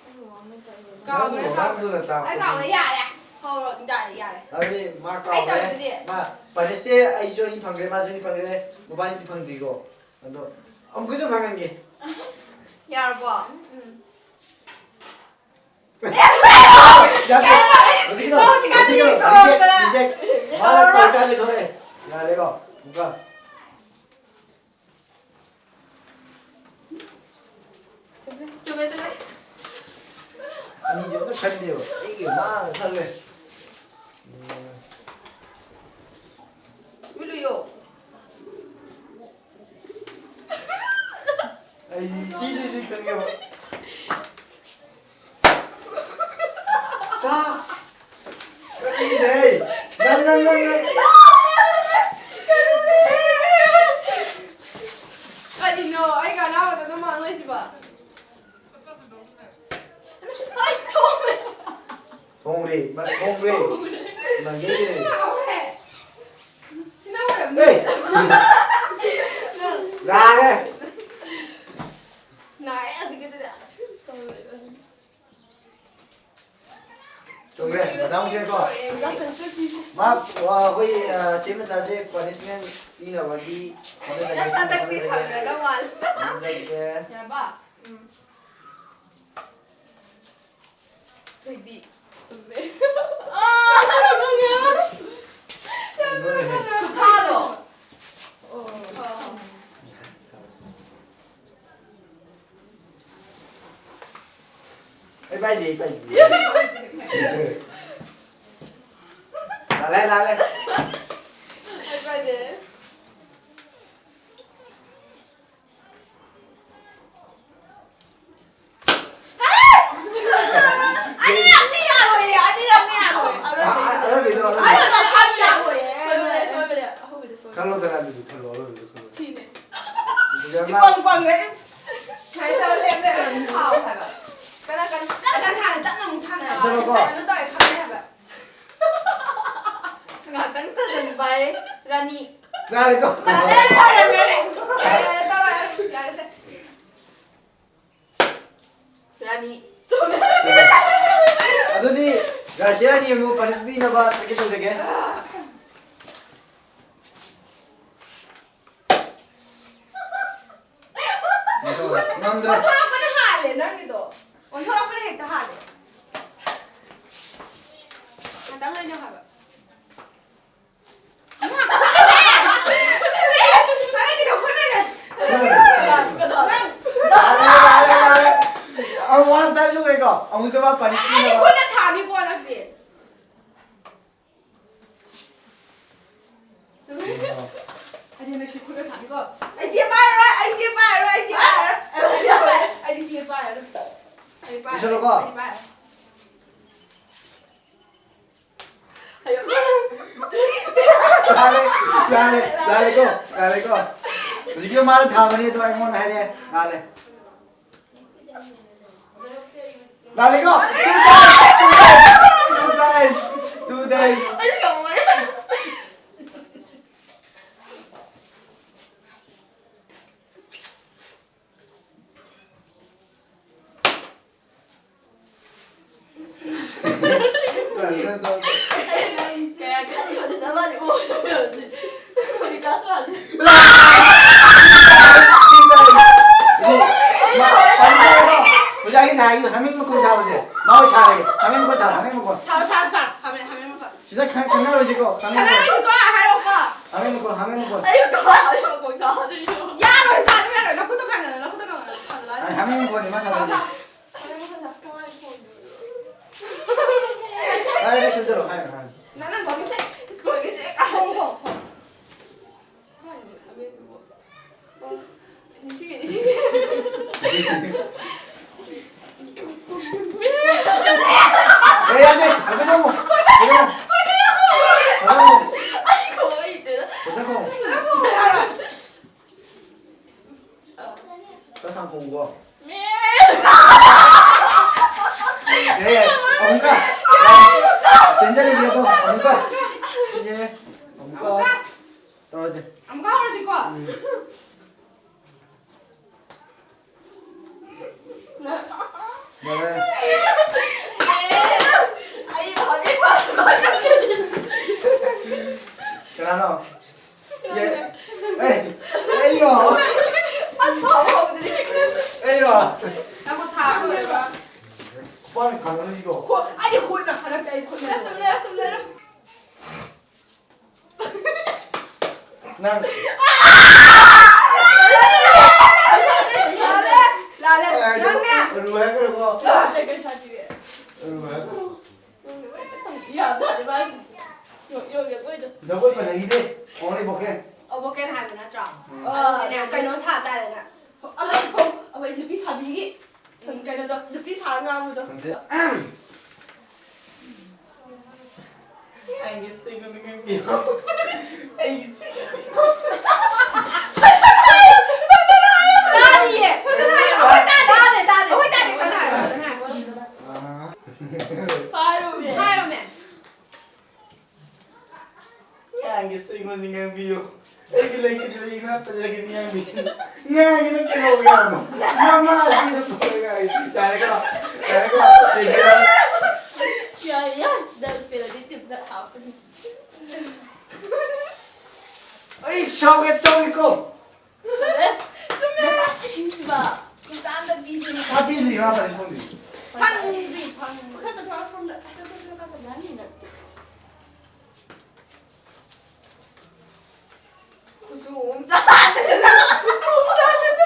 ꯅꯪ ꯀꯥꯎꯒꯔꯦ, ꯋꯥꯉꯥꯡꯗꯨꯅ ꯀꯥꯎꯒꯔꯦ꯫ ꯇꯥꯛꯄꯗꯤ ꯑꯩ ꯀꯥꯎꯒꯔꯦ, ꯌꯥꯔꯦ꯫ ꯍꯧꯔꯣ, ꯌꯥꯔꯦ, ꯌꯥꯔꯦ꯫ ꯑꯗꯨꯗꯤ ꯃꯥ ꯑꯩ ꯀꯥꯎꯒꯔꯦ꯫ ꯇꯧꯔꯤꯗꯨꯗꯤ꯫ ꯃꯥ, ꯄꯥꯔꯤꯁꯁꯦ ꯑꯩꯁꯨ ꯑꯅꯤ ꯐꯪꯒ꯭ꯔꯦ, ꯃꯥꯁꯨ ꯑꯅꯤ ꯐꯪꯒ꯭ꯔꯦ, ꯃꯕꯥꯅꯤꯗꯤ ꯐꯪꯗ꯭ꯔꯤꯀꯣ꯫ ꯑꯗꯣ ꯑꯃꯨꯛꯀꯁꯨ ꯍꯪꯍꯟꯒꯦ꯫ ꯌꯥꯔꯕꯣ? ꯎꯝ꯫ ꯌꯥꯗꯦ꯫ ꯀꯩꯅꯣ? ꯑꯩ ꯍꯧꯖꯤꯛꯀꯤꯗꯣ, ꯅꯣꯡ ꯍꯧꯖꯤꯛꯀꯤꯗꯣ, ꯆꯤꯡꯒꯥꯏ reject, ꯇꯧꯔꯛꯇꯅ꯫ Reject꯫ ꯃꯥꯅ ꯇꯧꯔꯀꯥꯟꯗ ꯊꯣꯛꯂꯛꯑꯦ꯫ ꯌꯥꯔꯦꯀꯣ? ꯑꯃꯨꯛꯀ꯫ ꯆꯨꯝꯃꯦ, ꯆꯨꯝꯃꯦ꯫ ꯑꯅꯤꯁꯦ ꯑꯝꯇ ꯈꯟꯗꯦꯕ꯫ ꯑꯩꯒꯤ ꯃꯥꯅ ꯈꯜꯂꯦ꯫ ꯎꯝ꯫ ꯎꯠꯂꯨꯌꯣ꯫ ꯑꯩ ꯁꯤꯗꯤ ꯁꯤ ꯈꯪꯉꯦꯕ꯫ ꯁꯥ! ꯀꯔꯤꯅꯦ? ꯅꯪ, ꯅꯪ, ꯅꯪ, ꯅꯪ! ꯀꯔꯤꯅꯣ? ꯑꯩ ꯀꯥꯟꯅꯕꯗ ꯑꯗꯨꯝ ꯃꯥꯡꯂꯣꯏꯁꯤꯕꯣ? ꯑꯩ ꯊꯣꯛꯂꯦ꯫ ꯊꯣꯡꯔꯦ, ꯃ-, ꯊꯣꯡꯔꯦ꯫ ꯊꯣꯡꯔꯦ꯫ ꯅꯪꯒꯤ꯫ ꯉꯥꯎꯔꯦ꯫ ꯁꯤ ꯅꯪ ꯑꯣꯏꯔꯝꯅꯤ꯫ ꯑꯦ! ꯅꯪ꯫ ꯌꯥꯔꯦ꯫ ꯅꯥꯏ ꯍꯧꯖꯤꯛꯀꯤꯗꯨꯗꯤ꯫ ꯑꯁ꯫ ꯆꯨꯝꯈ꯭ꯔꯦ, ꯃꯆꯥ ꯑꯃꯨꯛ ꯊꯤꯔꯦꯀꯣ꯫ ꯃꯥ, ꯑ, ꯑꯩꯈꯣꯏ, ꯑ, ꯆꯦ ꯃꯆꯥꯁꯦ punishment ꯄꯤꯅꯕꯒꯤ ꯍꯣꯠꯅꯖꯒꯦ꯫ ꯑꯁ, ꯍꯟꯗꯛꯇꯤ ꯐꯪꯒꯗꯧ ꯃꯥꯜꯂꯦ꯫ ꯍꯣꯠꯅꯖꯒꯦ꯫ ꯌꯥꯔꯕ? ꯎꯝ꯫ ꯊꯣꯏꯕꯤ꯫ ꯆꯨꯝꯃꯦ꯫ ꯑꯥ, ꯈꯪꯉꯦ꯫ ꯈꯨꯊꯥꯗꯣ꯫ ꯑꯣ꯫ ꯑꯣ꯫ ꯑꯩ ꯄꯥꯏꯗꯦ, ꯑꯩ ꯄꯥꯏꯗꯦ꯫ ꯂꯥꯜꯂꯦ, ꯂꯥꯜꯂꯦ꯫ ꯑꯩ ꯄꯥꯏꯗꯦ꯫ ꯑꯅꯤꯔꯛꯇꯤ ꯌꯥꯔꯣꯏꯌꯦ, ꯑꯅꯤꯔꯛꯇꯤ ꯌꯥꯔꯣꯏ꯫ ꯑ, ꯑ, ꯑꯔꯣꯏꯕꯤꯗꯣ, ꯑꯔꯣꯏꯕꯤꯗꯣ꯫ ꯑꯔꯣꯏꯕꯤꯗꯣ ꯍꯥꯞ ꯌꯥꯔꯣꯏꯌꯦ꯫ ꯁꯣꯏꯕꯅꯦ, ꯁꯣꯏꯕꯅꯦ, ꯑꯍꯧꯕꯗ ꯁꯣꯏꯕꯅꯦ꯫ ꯈꯜꯂꯣꯗꯅ ꯑꯗꯨꯗꯤ, ꯈꯜꯂꯣ, ꯑꯔꯣꯏꯕꯤꯗꯣ ꯈꯜꯂꯣ꯫ ꯁꯤꯅꯦ꯫ ꯑꯗꯨꯗꯤ ꯑꯃ ꯏꯄꯪ ꯄꯪꯒꯩ꯫ ꯁꯨꯃꯥꯏꯅ ꯇꯧꯔ ꯂꯦꯞ ꯂꯩꯔꯝꯃꯗꯤ ꯐꯥꯎ ꯍꯥꯏꯕ꯫ ꯀꯅꯥ ꯀꯟ-, ꯀꯅꯥ ꯀꯟ ꯊꯥꯅ ꯇꯞꯅ ꯑꯃꯨꯛ ꯊꯥꯅꯔꯁꯤ꯫ ꯆꯠꯂꯣꯀꯣ꯫ ꯀꯩꯅꯣ ꯇꯧꯔꯦ ꯈꯪꯉꯦ ꯍꯥꯏꯕ꯫ ꯑꯁ, ꯉꯥꯛꯇꯪ ꯊꯥꯖꯟꯕ ꯍꯥꯏ꯫ ꯔꯥꯅꯤ꯫ ꯌꯥꯔꯦꯀꯣ? ꯌꯥꯔꯦ, ꯌꯥꯔꯦ, ꯌꯥꯔꯦ꯫ ꯌꯥꯔꯦ, ꯇꯧꯔꯣ, ꯌꯥꯔꯦ, ꯌꯥꯔꯦꯁꯦ꯫ ꯔꯥꯅꯤ꯫ ꯑꯗꯨꯗꯤ ꯔꯥꯖ꯭ꯌ ꯑꯅꯤ ꯑꯃꯨꯛ ꯄꯥꯔꯇꯤꯁꯤꯄꯦꯠ ꯄꯤꯅꯕ ꯇꯥꯔꯒꯦꯠ ꯇꯧꯖꯒꯦ꯫ ꯉꯝꯗ꯭ꯔꯦ꯫ ꯑꯣꯟꯊꯣꯔꯛꯄꯅ ꯍꯥꯜꯂꯦ ꯅꯪꯒꯤꯗꯣ꯫ ꯑꯣꯟꯊꯣꯔꯛꯄꯅ ꯍꯦꯛꯇ ꯍꯥꯜꯂꯦ꯫ ꯉꯥꯛꯇꯪ ꯂꯩꯅꯧ ꯍꯥꯏꯕ꯫ ꯌꯥꯔꯦ, ꯌꯥꯔꯦ, ꯌꯥꯔꯦ꯫ ꯑꯃꯨꯛ ꯋꯥꯟ ꯇꯥꯏꯝ ꯁꯨꯔꯦꯀꯣ? ꯑꯃꯨꯛꯁꯨ ꯃꯥ ꯄꯥꯅꯤꯁꯃꯦꯟ ꯑꯩꯗꯤ ꯂꯧꯕ꯫ ꯈꯨꯠꯅ ꯊꯥꯅꯤꯀꯣ ꯅꯪꯗꯤ꯫ ꯑꯩꯗꯤ ꯍꯟꯗꯛꯇꯤ ꯈꯨꯠꯅ ꯊꯥꯅꯤꯀꯣ꯫ ꯑꯩ ꯆꯦ ꯄꯥꯏꯔꯔꯣꯏ, ꯑꯩ ꯆꯦ ꯄꯥꯏꯔꯔꯣꯏ, ꯑꯩ ꯆꯦ ꯄꯥꯏꯔꯔꯣꯏ꯫ ꯑꯩ ꯆꯦ ꯄꯥꯏꯔꯔꯣꯏ, ꯑꯩꯗꯤ ꯆꯦ ꯄꯥꯏꯔꯔꯣꯏ꯫ ꯑꯩ ꯄꯥꯏꯔꯔꯣꯏ, ꯂꯣꯏꯁꯜꯂꯣꯀꯣ꯫ ꯑꯩ ꯄꯥꯏꯔꯔꯣꯏ꯫ ꯌꯥꯔꯦ, ꯌꯥꯔꯦ, ꯌꯥꯔꯦꯀꯣ, ꯌꯥꯔꯦꯀꯣ꯫ ꯍꯧꯖꯤꯛꯀꯤ ꯃꯥꯅ ꯊꯥꯕꯅꯤ ꯑꯗꯣ ꯑꯩꯉꯣꯟꯗ ꯍꯥꯏꯔꯛꯑꯦ꯫ ꯂꯥꯜꯂꯦ꯫ ꯂꯥꯜꯂꯦꯀꯣ? Two times, two times, two times, two times꯫ ꯑꯩ ꯉꯝꯃꯣꯏ꯫ ꯀꯌꯥ ꯈꯜꯂꯤꯕꯅꯤꯅ ꯃꯥꯗꯤ ꯑꯣꯏꯔꯣꯏꯗꯕꯁꯦ꯫ ꯍꯧꯖꯤꯛ ꯀ꯭ꯂꯥꯁ ꯋꯥꯟꯁꯦ꯫ ꯑꯣꯖꯥꯒꯤ ꯉꯁꯥꯏꯒꯤ ꯍꯥꯃꯦꯡ ꯃꯈꯣꯟ ꯁꯥꯕꯁꯦ꯫ ꯃꯥ ꯑꯣꯏ ꯁꯥꯔꯒꯦ꯫ ꯍꯥꯃꯦꯡ ꯃꯈꯣꯟ ꯁꯥꯔꯣ, ꯍꯥꯃꯦꯡ ꯃꯈꯣꯟ꯫ ꯁꯥꯔꯣ, ꯁꯥꯔꯣ, ꯁꯥꯔꯣ꯫ ꯍꯥꯃꯦꯡ, ꯍꯥꯃꯦꯡ ꯃꯈꯣꯟ꯫ ꯁꯤꯗ ꯈꯪ-, ꯈꯪꯅꯔꯣꯏꯁꯤꯀꯣ, ꯈꯪꯅꯔꯣꯏ꯫ ꯈꯪꯅꯔꯣꯏꯁꯤꯀꯣ, ꯍꯥꯏꯔꯛꯑꯣꯀꯣ꯫ ꯍꯥꯃꯦꯡ ꯃꯈꯣꯟ, ꯍꯥꯃꯦꯡ ꯃꯈꯣꯟ꯫ ꯑꯩ ꯀꯃꯥꯏꯅ ꯍꯥꯃꯦꯡ ꯃꯈꯣꯟ ꯁꯥꯗꯣꯏꯅꯣ? ꯌꯥꯔꯣꯏ, ꯁꯥꯗꯕ ꯌꯥꯔꯣꯏ꯫ ꯅꯈꯨꯠꯇꯣ ꯈꯪꯗꯅ, ꯅꯈꯨꯠꯇꯣ ꯈꯪꯗꯅ ꯁꯥꯗꯣꯏꯅꯣ? ꯑꯩ ꯍꯥꯃꯦꯡ ꯃꯈꯣꯟꯅꯤ ꯃꯥ ꯁꯥꯗꯣꯏꯁꯦ꯫ ꯁꯥ-, ꯁꯥ-, ꯍꯥꯃꯦꯡ ꯃꯈꯣꯟ ꯁꯥ-, ꯀꯃꯥꯏꯅ? ꯑꯦ, ꯌꯥꯗꯦ꯫ ꯐꯖꯅ ꯊꯝꯃꯣ꯫ ꯐꯖꯅ ꯊꯝꯃꯣ꯫ ꯐꯖꯅ ꯊꯝꯃꯣ꯫ ꯈꯔ ꯁꯥꯡ ꯈꯣꯡꯉꯨꯀꯣ꯫ ꯑꯦ, ꯑꯃꯨꯛꯀ꯫ ꯆꯦꯟꯖꯔꯤꯁꯦ ꯑꯗꯣ꯫ ꯑꯃꯨꯛꯀ꯫ ꯁꯤꯁꯦ꯫ ꯑꯃꯨꯛꯀ꯫ ꯇꯧꯔꯁꯦ꯫ ꯑꯃꯨꯛꯀ ꯍꯧꯔꯁꯤꯀꯣ꯫ ꯎꯝ꯫ ꯌꯥꯔꯦ꯫ ꯑꯩ ꯍꯧꯖꯤꯛ ꯀꯅꯥꯅꯣ? ꯑꯦ, ꯑꯩꯔꯣ? ꯑꯁ, ꯐꯥꯎ ꯍꯧꯗ꯭ꯔꯤ꯫ ꯑꯩꯔꯣ? ꯅꯪꯕꯨ ꯊꯥ ꯂꯣꯏꯔꯕ? ꯈꯨꯄꯥꯛꯅ ꯊꯥꯡꯒꯠꯂꯤꯀꯣ꯫ ꯈꯣ-, ꯑꯩꯗꯤ ꯈꯨꯠꯅ ꯍꯟꯗꯛꯇꯤ ꯑꯩ ꯈꯨꯠꯅ ꯅꯪ ꯆꯨꯝꯅ, ꯆꯨꯝꯅ꯫ ꯅꯪ꯫ ꯂꯥꯜꯂꯦ, ꯂꯥꯜꯂꯦ꯫ ꯅꯪꯅꯦ꯫ ꯑꯔꯨ ꯍꯥꯏꯈ꯭ꯔꯦꯀꯣ꯫ ꯂꯥꯜꯂꯦ, ꯀꯩ ꯁꯥꯇꯤꯒꯦ? ꯑꯔꯨ ꯍꯥꯏꯈ꯭ꯔꯦ꯫ ꯌꯥꯗ꯭ꯔꯦ, ꯃꯥꯁꯦ꯫ ꯌꯣ-, ꯌꯣ-, ꯌꯣ-, ꯌꯣ-, ꯌꯣ-꯫ ꯖꯒꯣꯏ ꯐꯖꯈꯤꯗꯦ, only vocal꯫ ꯑꯣ, vocal ꯍꯥꯏꯕ ꯅꯠꯇ꯭ꯔꯣ? ꯎꯝ꯫ ꯑꯗꯨꯗꯤꯅꯦ, ꯑꯥ, ꯀꯩꯅꯣ ꯁꯥ ꯇꯥꯔꯦꯅꯦ꯫ ꯑꯩꯈꯣꯏ, ꯑꯩꯈꯣꯏ ꯅꯨꯄꯤ ꯁꯥꯕꯤꯒꯤ꯫ ꯎꯝ, ꯀꯩꯅꯣꯗꯣ, ꯅꯨꯄꯤ ꯁꯥꯔ ꯉꯥꯡꯕꯗꯣ꯫ ꯈꯪꯗꯦ꯫ ꯑꯩꯒꯤ ꯁꯤꯒꯨꯝꯕ ꯉꯥꯡꯕꯤꯌꯣ꯫ ꯑꯩꯒꯤ ꯁꯤꯒꯨꯝꯕ ꯇꯥꯗꯤꯌꯦ꯫ ꯐꯖꯅ ꯍꯥꯏꯌꯣ꯫ ꯑꯩꯈꯣꯏ ꯇꯥꯗꯦ꯫ ꯇꯥꯗꯦ, ꯇꯥꯗꯦ꯫ ꯑꯩꯈꯣꯏ ꯇꯥꯗꯦ꯫ ꯐꯖꯅ ꯍꯥꯏꯌꯣ, ꯐꯖꯅ ꯍꯥꯏꯌꯣ꯫ ꯑꯥ꯫ ꯍꯥꯏꯔꯣꯃꯦ꯫ ꯍꯥꯏꯔꯣꯃꯦ꯫ ꯉꯥꯡꯒꯦꯁꯨ ꯑꯩꯉꯣꯟꯗ ꯉꯥꯡꯕꯤꯌꯨ꯫ ꯑꯩꯒꯤ ꯂꯩꯈꯤꯗ꯭ꯔꯦ, ꯏꯃꯥ ꯄꯜꯂꯒꯗꯤ ꯉꯥꯡꯕꯤꯌꯨ꯫ ꯉꯥꯡꯒꯦ ꯅꯪ ꯀꯩꯗꯧꯕ ꯌꯥꯕꯅꯣ? ꯅꯃꯥꯁꯤꯅ ꯄꯜꯂꯒ ꯍꯥꯏ꯫ ꯌꯥꯔꯦꯀꯣ? ꯌꯥꯔꯦꯀꯣ? ꯌꯥꯔꯦꯀꯣ? ꯌꯥꯔꯦ, ꯌꯥꯔꯦ꯫ ꯅꯪ ꯄꯦꯜꯂꯗꯤ ꯇꯤꯞꯇ ꯍꯥꯞꯄꯅꯤ꯫ ꯑꯩ ꯁꯥꯎꯒꯦ ꯇꯧꯔꯤꯀꯣ꯫ ꯆꯨꯝꯃꯦ꯫ ꯆꯨꯝꯃꯦ꯫ ꯏꯁꯤꯕ꯫ ꯏꯆꯥ ꯑꯝꯇ ꯄꯤꯁꯤꯅꯦ꯫ ꯃꯥ ꯄꯤꯗ꯭ꯔꯤ, ꯃꯥ ꯐꯔꯦ ꯈꯪꯗ꯭ꯔꯤ꯫ ꯐꯪꯗ꯭ꯔꯤ, ꯐꯪꯗ꯭ꯔꯤ꯫ ꯈꯔ ꯆꯠꯊꯣꯔꯛꯑꯣ ꯁꯣꯝꯗ꯫ ꯆꯠꯊꯣꯛ, ꯆꯠꯊꯣꯛ, ꯆꯠꯊꯣꯛ, ꯆꯠꯊꯣꯛ꯫ ꯈꯨꯠꯁꯨ ꯑꯃ ꯆꯥꯗꯅ, ꯈꯨꯠꯁꯨ ꯑꯃ ꯆꯥꯗꯅ꯫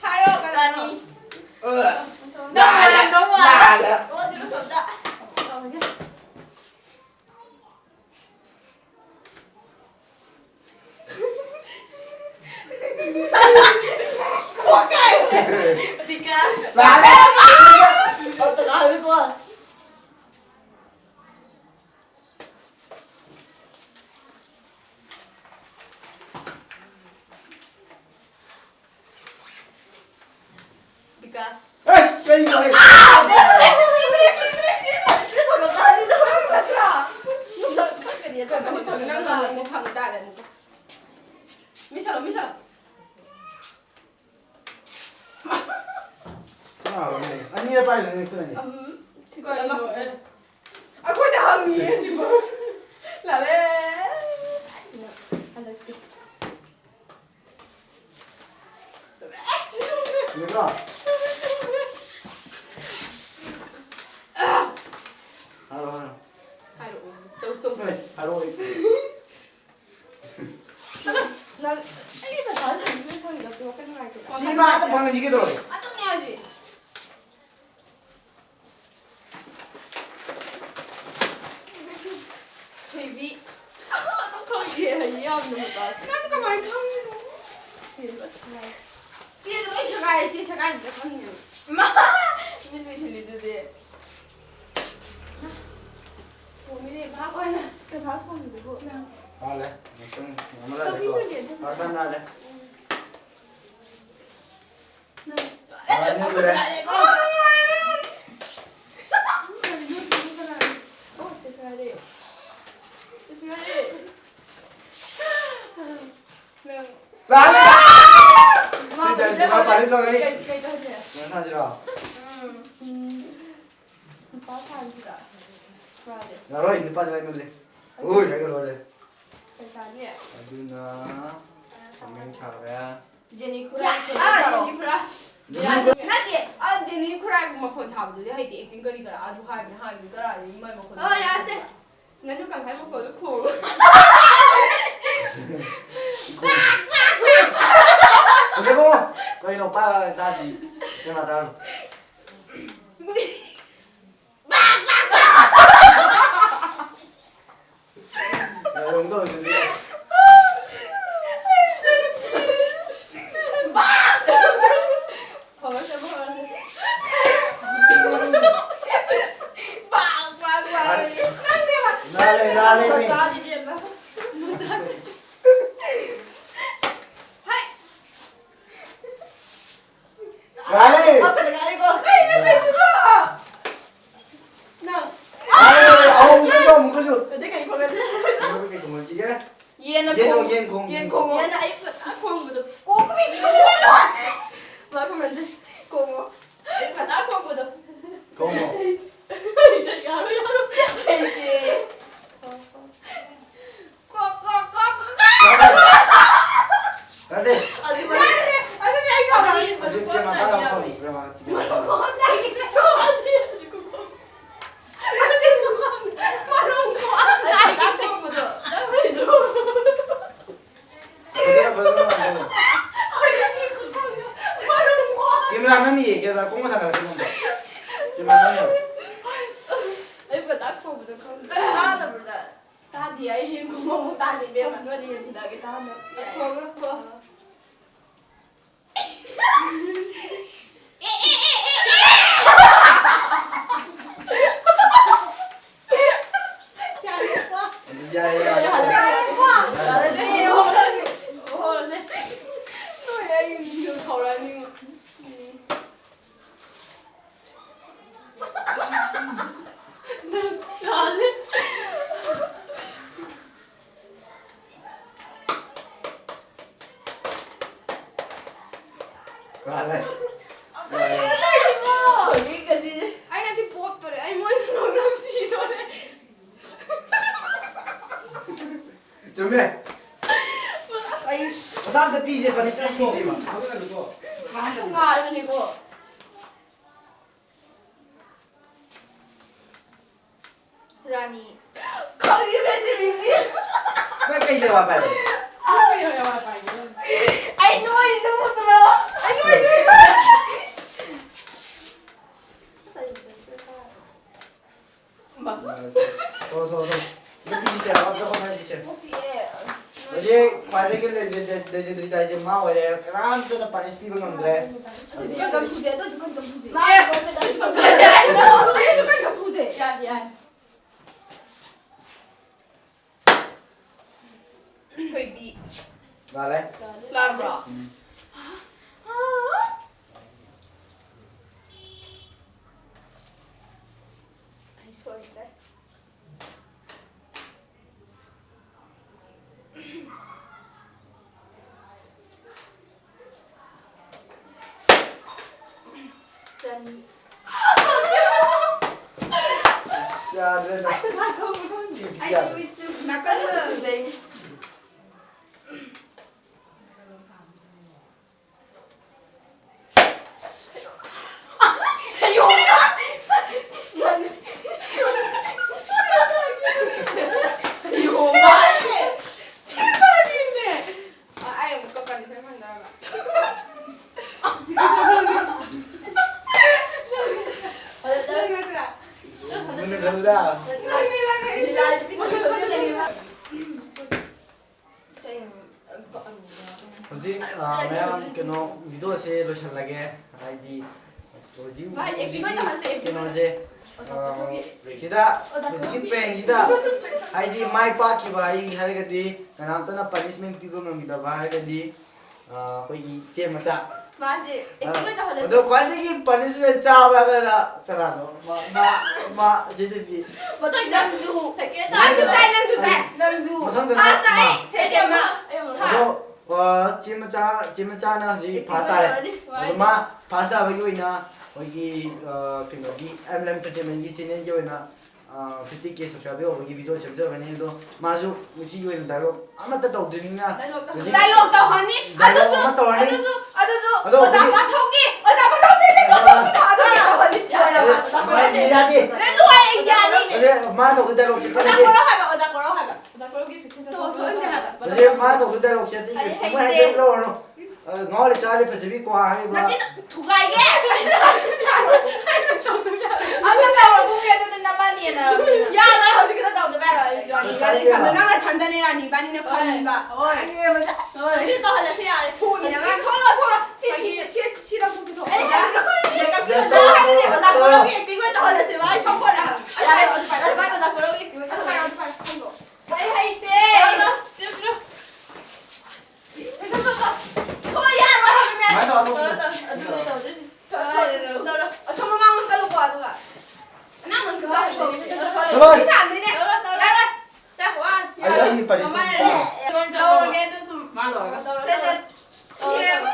ꯍꯥꯏꯔꯣ, ꯀꯅꯥꯅꯣ? ꯔꯥꯅꯤ꯫ ꯑ, ꯅꯪ ꯂꯥꯜꯂꯦ, ꯑꯣꯏꯔꯝꯗꯧ ꯃꯥꯜꯂꯦ꯫ ꯂꯥꯜꯂꯦ꯫ ꯑꯣ, ꯑꯗꯨ ꯁꯣꯝꯗ꯫ ꯇꯧꯔꯒꯦ꯫ ꯀꯣꯛ ꯀꯥꯏ꯫ ꯕꯤꯀꯥꯁ꯫ ꯑꯁ, ꯀꯩꯅꯣ? ꯄꯤꯗ꯭ꯔꯦ, ꯄꯤꯗ꯭ꯔꯦ, ꯄꯤꯗ꯭ꯔꯦ, ꯄꯤꯗ꯭ꯔꯦ, ꯐꯪꯉꯛꯀꯅꯤ, ꯅꯪ ꯅꯠꯇ꯭ꯔꯥ? ꯅꯪ ꯈꯪꯒꯅꯤ, ꯑꯗꯣ ꯐꯪꯉꯦ, ꯐꯪꯉꯦ, ꯅꯪ ꯐꯪꯉꯦ, ꯐꯪꯉꯦ ꯇꯥꯔꯦ ꯑꯃꯨꯛꯀ꯫ ꯃꯤꯁꯜꯂꯣ, ꯃꯤꯁꯜꯂꯣ꯫ ꯑꯅꯤꯔ ꯄꯥꯏꯔꯤꯅꯣ, ꯅꯪ ꯈꯨꯠ ꯑꯅꯤ? ꯎꯝ, ꯁꯤ ꯀꯩꯅꯣ, ꯑꯦ? ꯑꯩꯈꯣꯏꯗ ꯍꯪꯉꯤꯌꯦ ꯁꯤꯕꯨ꯫ ꯂꯥꯜꯂꯦ꯫ ꯍꯟꯗꯛꯇꯤ꯫ ꯌꯦꯡꯉꯣ꯫ ꯍꯥꯏꯔꯣ, ꯍꯥꯏꯔꯣ꯫ ꯍꯥꯏꯔꯛꯑꯣ꯫ ꯇꯧ, ꯇꯧ꯫ ꯍꯣꯏ, ꯍꯥꯏꯔꯛꯑꯣ꯫ ꯅꯪ, ꯑꯩꯒꯤ ꯄꯩꯁꯥ ꯂꯩꯇꯕꯒꯤ ꯐꯪꯉꯤꯗꯣ ꯋꯥꯈꯜ ꯅꯨꯡꯉꯥꯏꯇꯦꯗ꯫ ꯁꯤ ꯃꯥ ꯑꯗꯨꯝ ꯐꯪꯉꯤꯁꯤ ꯀꯩꯗꯧꯔꯒꯦ? ꯑꯗꯨꯅꯦ ꯍꯥꯏꯁꯦ꯫ ꯊꯣꯏꯕꯤ꯫ ꯈꯪꯗꯦ, ꯍꯩ ꯌꯥꯝꯅ ꯃꯇꯥ꯫ ꯅꯪ ꯀꯃꯥꯏꯅ ꯈꯪꯉꯤꯅꯣ? ꯆꯦꯗꯣ ꯂꯣꯏ ꯁꯦꯒꯥꯏꯔꯦ꯫ ꯆꯦꯗꯣ ꯂꯣꯏ ꯁꯦꯒꯥꯏꯔꯦ, ꯆꯦ ꯁꯦꯒꯥꯏꯔꯤꯗꯣ ꯈꯪꯉꯤꯅꯦꯕ꯫ ꯏꯃꯥ! ꯃꯤ ꯂꯣꯏꯁꯤꯜꯂꯤꯗꯨꯗꯤ꯫ ꯊꯣꯡꯉꯤꯅꯦ, ꯚꯥꯞ ꯑꯣꯏꯅ꯫ ꯀꯅꯥ ꯊꯣꯡꯉꯤꯗꯨꯕꯨ? ꯅꯪ꯫ ꯃꯥꯜꯂꯦ꯫ ꯉꯥꯛꯇꯪ ꯑꯃ ꯂꯩꯔꯦꯀꯣ꯫ ꯀꯔꯤꯅꯣꯅꯦ ꯑꯗꯨꯕꯨ? ꯉꯥꯛꯇꯪ ꯉꯥꯏꯔꯦ꯫ ꯅꯪ꯫ ꯑꯥ, ꯃꯤ ꯂꯣꯏꯔꯦ꯫ ꯀꯔꯤꯅꯣ ꯑꯗꯨꯕꯨ ꯀꯅꯥꯅꯣ? ꯑꯣ, ꯆꯦ ꯁꯦꯒꯥꯏꯔꯦ꯫ ꯆꯦ ꯁꯦꯒꯥꯏꯔꯦ꯫ ꯅꯪ꯫ ꯂꯥꯛꯑꯦ! ꯃꯥ ꯁꯤ ꯇꯧꯔꯤꯁꯦ, ꯃꯥ ꯄꯥꯔꯇꯤ ꯇꯧꯔꯛꯏ꯫ ꯀꯩ, ꯀꯩ ꯇꯧꯁꯦ? ꯀꯩꯅꯣ ꯁꯥꯟꯅꯁꯤꯔꯣ? ꯎꯝ꯫ ꯎꯝ꯫ ꯅꯨꯄꯥ ꯁꯥꯟꯅꯁꯤꯔꯣ? ꯌꯥꯔꯣꯏ, ꯅꯨꯄꯥꯗꯤ ꯂꯩꯃꯜꯂꯦ꯫ ꯎꯏ, ꯍꯥꯏꯒ ꯂꯣꯏꯔꯦ꯫ ꯀꯩ ꯁꯥꯅꯤ? ꯑꯗꯨꯅ ꯀꯃꯦꯟ ꯁꯥꯔꯦ꯫ ꯖꯦꯅꯤ ꯈꯨꯔꯥꯏ ꯌꯥ! ꯈꯨꯔꯥꯏ ꯁꯥꯔꯣ꯫ ꯖꯦꯅꯤ ꯈꯨꯔꯥꯏ꯫ ꯖꯦꯅꯤ ꯈꯨꯔꯥꯏ꯫ ꯅꯠꯇꯦ, ꯑ, ꯖꯦꯅꯤ ꯈꯨꯔꯥꯏ ꯃꯈꯣꯟ ꯁꯥꯕꯗꯨꯗꯤ ꯍꯩꯇꯦ, acting ꯀꯔꯤ ꯀꯔꯥ ꯑꯗꯨ ꯍꯥꯏꯕꯅꯦ, ꯍꯥꯟꯅꯗꯤ ꯀꯔꯥꯏꯗꯒꯤ ꯃꯥꯏ ꯃꯈꯣꯟ ꯑꯣ, ꯌꯥꯔꯦꯁꯦ꯫ ꯉꯥꯅꯨ ꯀꯪꯈꯥꯏ ꯃꯈꯣꯜꯗꯣ ꯈꯣꯡꯉꯨ꯫ ꯉꯁꯥꯏꯕꯣ! ꯀꯩꯅꯣ ꯄꯥꯏꯔꯒ ꯇꯥꯗꯤ? ꯀꯩꯅꯣ ꯇꯥꯔꯣ꯫ ꯌꯥꯔꯦ, ꯑꯃꯨꯛ ꯇꯧꯔꯁꯤ ꯑꯗꯨꯗꯤ꯫ ꯍꯧꯔꯁꯦ, ꯑꯃꯨꯛ ꯍꯧꯔꯁꯦ꯫ ꯅꯪꯅ ꯌꯦꯡꯒꯦ ꯀꯣꯡꯕ ꯁꯥꯟꯅꯔꯁꯤ ꯅꯪꯗꯣ꯫ ꯆꯨꯝꯃꯦ, ꯅꯪꯅ꯫ ꯑꯩ ꯄꯇꯥ ꯈꯣꯡꯕꯗꯣ ꯈꯪꯗꯦ꯫ ꯇꯥꯗꯕ꯭ꯔꯣ ꯅꯪ? ꯇꯥꯗꯦ, ꯑꯩ ꯌꯦꯟ ꯈꯣꯡꯕ ꯑꯃꯨꯛ ꯇꯥꯗꯦ, ꯏꯕꯦꯝꯃ꯫ ꯅꯣꯏꯗꯤ ꯌꯦꯟ ꯊꯤꯜꯂꯛꯑꯒꯦ, ꯇꯥꯍꯟꯗꯣ꯫ ꯌꯥꯏ꯫ ꯈꯣꯡꯉꯨꯔꯣ, ꯈꯣꯡ꯫ ꯌꯥꯔꯦ, ꯌꯥꯔꯦ꯫ ꯌꯥꯔꯦ, ꯌꯥꯔꯦ꯫ ꯍꯣꯏ, ꯑꯩ ꯈꯧꯔꯥꯡꯉꯤꯉꯣ꯫ ꯃꯥꯜꯂꯦ꯫ ꯍꯧꯖꯤꯛꯀꯁꯤ꯫ ꯑꯩ ꯉꯁꯤ ꯄꯣꯞꯇꯣꯔꯦ꯫ ꯑꯩ ꯃꯣꯏ ꯅꯣꯛꯅꯕ ꯁꯤꯗꯣꯔꯦ꯫ ꯆꯨꯝꯃꯦ꯫ ꯑꯁ, ꯑꯩ ꯃꯁꯥ ꯑꯝꯇ ꯄꯤꯁꯦ, punishment ꯄꯤꯁꯦꯕ꯫ ꯉꯥꯏꯕꯅꯤꯀꯣ꯫ ꯔꯥꯅꯤ꯫ ꯈꯪꯉꯤꯅꯦ, ꯖꯤꯃꯤꯖꯤ꯫ ꯅꯪ ꯀꯩ ꯂꯩꯋꯥ ꯄꯥꯏꯕ? ꯅꯪ ꯀꯩ ꯂꯩꯋꯥ ꯄꯥꯏꯒꯦ? ꯑꯩ ꯅꯣꯏꯁꯨ ꯎꯗ꯭ꯔꯣ? ꯑꯩ ꯅꯣꯏꯁꯨ ꯎꯗ꯭ꯔꯣ? ꯑꯁ, ꯑꯩ ꯎꯗ꯭ꯔꯦ꯫ ꯊꯣꯛꯑꯣ, ꯊꯣꯛꯑꯣ, ꯊꯣꯛꯑꯣ꯫ ꯅꯨꯄꯤꯁꯦ ꯑꯝꯇ ꯍꯣꯠꯅꯁꯤꯁꯦ꯫ ꯀꯣꯛ ꯆꯤꯛꯑꯦ꯫ ꯍꯧꯖꯤꯛ ꯈ꯭ꯋꯥꯏꯗꯒꯤ legend-, legendary ꯇꯥꯏꯁꯦ ꯃꯥ ꯑꯣꯏꯔꯦ, ꯀꯅꯥꯝꯇꯅ punishment ꯄꯤꯕ ꯉꯝꯗ꯭ꯔꯦ꯫ ꯑꯗꯨꯁꯨ ꯀꯟ ꯀꯟ ꯐꯨꯖꯦ, ꯑꯗꯨꯁꯨ ꯀꯟ ꯀꯟ ꯐꯨꯖꯦ꯫ ꯃꯥ ꯑꯦ! ꯀꯟ ꯀꯟ ꯐꯨꯖꯦ꯫ ꯌꯥꯗꯦ, ꯌꯥꯗꯦ꯫ ꯊꯣꯏꯕꯤ꯫ ꯂꯥꯜꯂꯦ꯫ ꯂꯥꯟꯕ꯭ꯔꯣ? ꯎꯝ꯫ ꯑꯩ ꯁꯣꯏꯈ꯭ꯔꯦ꯫ ꯆꯅꯤ꯫ ꯌꯥꯗ꯭ꯔꯦꯗ꯫ ꯑꯩ ꯄꯩꯁꯥ ꯊꯧꯕ ꯈꯪꯗꯦ꯫ ꯑꯩ ꯌꯥꯗ꯭ꯔꯦ꯫ ꯅꯨꯃꯤꯠꯁꯨ ꯅꯥꯀꯟꯗ ꯁꯤꯟꯖꯩꯅꯤ꯫ ꯍꯧꯖꯤꯛ, ꯑ, ꯃꯌꯥꯝ ꯀꯩꯅꯣ, ꯚꯤꯗꯤꯑꯣꯁꯦ ꯂꯣꯏꯁꯤꯜꯂꯒꯦ꯫ ꯍꯥꯏꯗꯤ ꯍꯧꯖꯤꯛ, ꯚꯥꯏ, acting ꯍꯧꯖꯤꯛꯀꯤ ꯑꯣꯏꯅ ꯇꯧꯍꯟꯁꯦ, acting ꯀꯩꯅꯣꯁꯦ, ꯑꯣꯏꯅ꯫ ꯑ, ꯑꯣꯖꯥ ꯀꯣꯔꯣꯒꯤ꯫ ꯁꯤꯗ ꯑꯣꯖꯥ ꯍꯧꯖꯤꯛꯀꯤ ꯀꯣꯔꯣꯒꯤ꯫ Prankꯁꯤꯗ ꯍꯥꯏꯗꯤ ꯃꯥꯏ ꯄꯥꯛꯈꯤꯕ ꯑꯩ ꯍꯥꯏꯔꯒꯗꯤ ꯀꯅꯥꯝꯇꯅ punishment ꯄꯤꯕ ꯉꯝꯈꯤꯗꯕ ꯍꯥꯏꯔꯒꯗꯤ, ꯑ, ꯑꯩꯈꯣꯏꯒꯤ ꯏꯆꯦ ꯃꯆꯥ꯫ ꯃꯥꯁꯦ ꯑ, acting ꯑꯣꯏꯅ ꯇꯧꯍꯜꯂꯁꯦ꯫ ꯑꯗꯣ ꯈ꯭ꯋꯥꯏꯗꯒꯤ punishment ꯆꯥꯕ ꯍꯥꯏꯔꯒꯅ ꯀꯅꯥꯅꯣ? ꯃꯥ, ꯃꯥ, ꯃꯥ, ꯁꯤ ꯅꯨꯄꯤ꯫ ꯃꯊꯪꯗ ꯅꯪꯁꯨ꯫ Second ꯅꯪꯁꯨ ꯇꯥꯔꯦ꯫ ꯆꯥꯏ, ꯅꯪꯁꯨ ꯆꯥꯏ, ꯅꯪꯁꯨ꯫ ꯃꯊꯪꯗ first ꯅꯪ ꯇꯥꯏ, ꯃꯥ꯫ Second ꯃꯥ꯫ ꯑꯩ ꯑꯃꯨꯛ ꯑꯗꯣ, ꯑ, ꯆꯦ ꯃꯆꯥ, ꯆꯦ ꯃꯆꯥꯅ ꯍꯧꯖꯤꯛ first ꯇꯥꯔꯦ꯫ ꯑꯗꯣ ꯃꯥ first ꯇꯥꯕꯒꯤ ꯑꯣꯏꯅ ꯑꯩꯈꯣꯏꯒꯤ, ꯑ, ꯀꯩꯅꯣꯒꯤ M L M Entertainmentꯀꯤ channelꯒꯤ ꯑꯣꯏꯅ, ꯑ, fifty K subscriber ꯌꯧꯕꯒꯤ video ꯁꯦꯝꯖꯕꯅꯤ꯫ ꯑꯗꯣ ꯃꯥꯁꯨ ꯉꯁꯤꯒꯤ ꯑꯣꯏꯅ dialogue ꯑꯃꯠꯇ ꯇꯧꯗ꯭ꯔꯤꯕꯅꯤꯅ ꯍꯧꯖꯤꯛ dialogue ꯇꯧꯍꯟꯅꯤ꯫ Dialogue ꯑꯗꯨꯁꯨ, ꯑꯃ ꯇꯧꯔꯅꯤ꯫ ꯑꯗꯨꯁꯨ, ꯑꯗꯨꯁꯨ, ꯑꯗꯣ ꯑꯣꯖꯥ ꯍꯧꯖꯤꯛ ꯄꯥꯟꯊꯧꯒꯤ, ꯑꯣꯖꯥ ꯄꯥꯟꯊꯧꯒꯤ ꯇꯧꯍꯟꯅꯤ꯫ ꯌꯥꯗꯦ꯫ ꯂꯣꯏ ꯌꯥꯅꯤ꯫ ꯍꯧꯖꯤꯛ ꯃꯥ ꯇꯧꯗꯣꯏ dialogueꯁꯦ ꯑꯣꯖꯥ ꯇꯧꯔꯒꯦ꯫ ꯀꯧꯔꯣ ꯍꯥꯏꯕ, ꯑꯣꯖꯥ ꯀꯧꯔꯣ ꯍꯥꯏꯕ꯫ ꯊꯣꯛꯑꯣ, ꯊꯣꯛꯍꯟꯁꯦ ꯍꯥꯏꯕ꯫ ꯍꯧꯖꯤꯛ ꯃꯥ ꯇꯧꯗꯣꯏ dialogueꯁꯦ ꯑꯇꯩ ꯑꯩ ꯀꯩꯁꯨ ꯃꯣꯏ ꯍꯩꯇꯦ꯫ ꯍꯥꯏꯖꯔꯛꯂꯣ꯫ ꯑ, ꯉꯥꯎꯔꯦ ꯆꯥꯔꯦ ꯐꯖꯕꯤ ꯀ꯭ꯋꯥ ꯍꯥꯏꯔꯤꯕ꯫ ꯅꯆꯤꯟ ꯊꯨꯒꯥꯏꯒꯦ꯫ ꯑꯝꯇ ꯇꯧꯔꯒꯨꯝꯒꯦ, ꯑꯗꯨꯅ ꯅꯕꯥꯅꯤ ꯌꯦꯟꯅꯔꯕꯅꯤꯅ꯫ ꯌꯥꯔꯣꯏ, ꯍꯧꯖꯤꯛ ꯈꯛꯇ ꯇꯧꯗꯕ ꯌꯥꯔꯣꯏ꯫ ꯑꯩ ꯔꯥꯅꯤ, ꯔꯥꯅꯤ ꯈꯟꯕ꯫ ꯅꯪ ꯅꯊꯟꯗꯅꯦ ꯔꯥꯅꯤ, ꯏꯕꯥꯅꯤꯅ ꯈꯟꯕ꯫ ꯍꯣꯏ꯫ ꯑꯩ ꯃꯁꯛ ꯍꯣꯏ꯫ ꯁꯤ ꯇꯧꯍꯜꯂꯁꯤ ꯌꯥꯔꯦ꯫ ꯊꯣꯛꯑꯣ, ꯅꯪ ꯊꯣꯛꯂꯣ, ꯊꯣꯛꯂꯣ꯫ ꯁꯤ, ꯁꯤ, ꯁꯤ, ꯁꯤ ꯂꯧꯊꯣꯛꯄꯤꯔꯣ꯫ ꯑꯩ ꯌꯥꯔꯣꯏ꯫ ꯌꯥꯔꯣꯏ꯫ ꯑꯣꯖꯥ ꯀꯣꯔꯣꯒꯤ acting ꯑꯣꯏꯅ ꯇꯧꯍꯜꯂꯁꯦꯕ꯫ ꯑꯩ ꯁꯝꯄꯣꯠ ꯍꯥꯏꯕ꯫ ꯌꯥꯔꯣꯏ, ꯑꯗꯨ ꯄꯥꯏꯔꯣ꯫ ꯑꯗꯨ ꯄꯥꯏꯔꯣ, ꯑꯗꯨ ꯄꯥꯏꯔꯣ꯫ ꯈꯪꯗꯣ꯫ ꯑꯩ ꯍꯩꯇꯦ꯫ ꯆꯠꯂꯣ, ꯆꯠꯂꯣ꯫ ꯆꯠꯂꯣ, ꯆꯠꯂꯣ꯫ ꯍꯣꯏ, ꯌꯥꯔꯣꯏ ꯍꯥꯏꯕꯅꯦ꯫ ꯁꯨꯃꯥꯏꯅ ꯇꯧ, ꯑꯗꯨ ꯇꯧꯔꯣ, ꯇꯧꯔꯣ꯫ ꯑꯗꯨ ꯇꯧꯔꯣ, ꯇꯧꯔꯣ꯫ ꯇꯧꯔꯣ, ꯇꯧꯔꯣ꯫ ꯑꯁꯣꯝ ꯃꯃꯥꯡꯂꯣꯝ ꯆꯠꯂꯨꯀꯣ, ꯑꯗꯨꯒ꯫ ꯑꯅꯥ ꯃꯟꯁꯨ ꯇꯧꯍꯟꯗꯣꯏꯅꯦ꯫ ꯆꯠꯂꯣ꯫ ꯁꯤ ꯁꯥꯟꯗꯣꯏꯅꯦ꯫ ꯇꯧꯔꯣ, ꯇꯧꯔꯣ꯫ ꯌꯥꯔꯣꯏ꯫ ꯇꯥ, one꯫ ꯑꯩ, ꯑꯩꯒꯤ punishment ꯃꯃꯥꯏ ꯄꯤꯔꯣ꯫ ꯇꯧꯔꯒꯦ, ꯑꯗꯨ ꯁꯨꯝ꯫ ꯃꯥ ꯂꯣꯏꯔꯒ꯫ ꯇꯧꯔꯣ, ꯁꯦ, ꯁꯦ꯫ ꯇꯧꯔꯣ, ꯇꯧꯔꯣ꯫ ꯌꯦꯡꯉꯣ꯫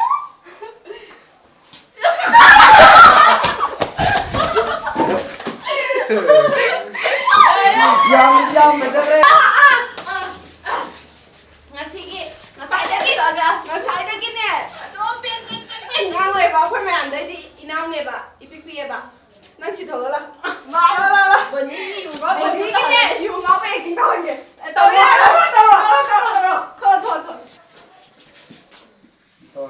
ꯌꯥꯝ, ꯌꯥꯝ ꯐꯖꯈ꯭ꯔꯦ꯫ ꯉꯁꯤꯒꯤ, ꯉꯁꯥꯏꯗꯒꯤ, ꯉꯁꯥꯏꯗꯒꯤꯅꯦ, ꯑꯗꯨꯝ ꯄꯦꯟ, ꯄꯦꯟ, ꯄꯦꯟ, ꯄꯦꯟ ꯉꯥꯡ ꯂꯩꯕ ꯑꯩꯈꯣꯏ ꯃꯌꯥꯝꯗꯩꯗꯤ ꯏꯅꯥꯎꯅꯦꯕ, ꯏꯄꯤꯛ ꯄꯤꯛꯑꯦꯕ꯫ ꯅꯪ ꯁꯤ ꯊꯣꯛꯂꯛꯑꯣ, ꯂꯥꯎ꯫ ꯃꯥ ꯂꯥꯎ, ꯂꯥꯎ, ꯂꯥꯎ꯫ ꯕꯣꯅꯤꯒꯤ ꯌꯨ ꯉꯥꯎꯕ ꯕꯣꯅꯤꯒꯤꯅꯦ, ꯌꯨ ꯉꯥꯎꯕ acting ꯇꯧꯍꯟꯒꯦ꯫ ꯇꯧꯔꯣ, ꯇꯧꯔꯣ, ꯇꯧꯔꯣ, ꯇꯧꯔꯣ, ꯇꯧꯔꯣ꯫ ꯊꯣꯛꯂꯛꯑꯣ, ꯊꯣꯛꯂꯛꯑꯣ, ꯊꯣꯛꯂꯛꯑꯣ꯫ ꯇꯣ꯫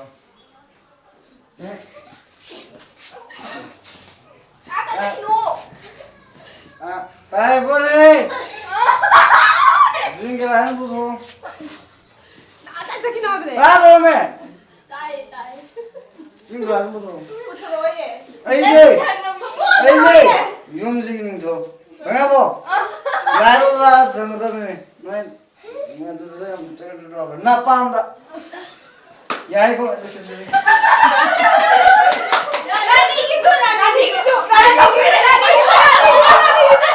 ꯑꯦ꯫ ꯑꯥ, ꯀꯔꯤꯅꯣ? ꯑꯥ, ꯇꯥꯏ꯫ ꯅꯪ ꯒ꯭ꯂꯥꯁ ꯑꯃ ꯄꯨꯊꯣꯔꯛꯑꯣ꯫ ꯄꯨꯊꯣꯔꯛꯑꯣꯏꯌꯦ꯫ ꯑꯩꯁꯦ, ꯅꯪ ꯊꯥꯡ ꯑꯃ ꯑꯩꯁꯦ ꯄꯨꯊꯣꯔꯛꯑꯣꯏꯌꯦ꯫ ꯌꯨꯝꯁꯤꯒꯤ ꯅꯤꯡꯊꯧ꯫ ꯈꯪꯉꯕꯣ? ꯑꯥ꯫ ꯂꯥꯏꯔꯕ ꯊꯝꯒꯗꯕꯅꯤ꯫ ꯅꯣꯏ, ꯅꯣꯏ ꯑꯗꯨꯗ ꯌꯥꯝ ꯆꯠꯀꯗ꯭ꯔꯣ? ꯅꯄꯥꯝꯗ꯫ ꯌꯥꯏꯀꯣ? ꯑꯗꯨ ꯁꯤꯟꯕꯤꯔꯤ꯫ ꯔꯥꯅꯤꯒꯤꯁꯨ, ꯔꯥꯅꯤꯒꯤꯁꯨ, ꯔꯥꯅꯤꯒꯤꯁꯨ, ꯔꯥꯅꯤꯒꯤꯁꯨ, ꯔꯥꯅꯤꯒꯤꯁꯨ꯫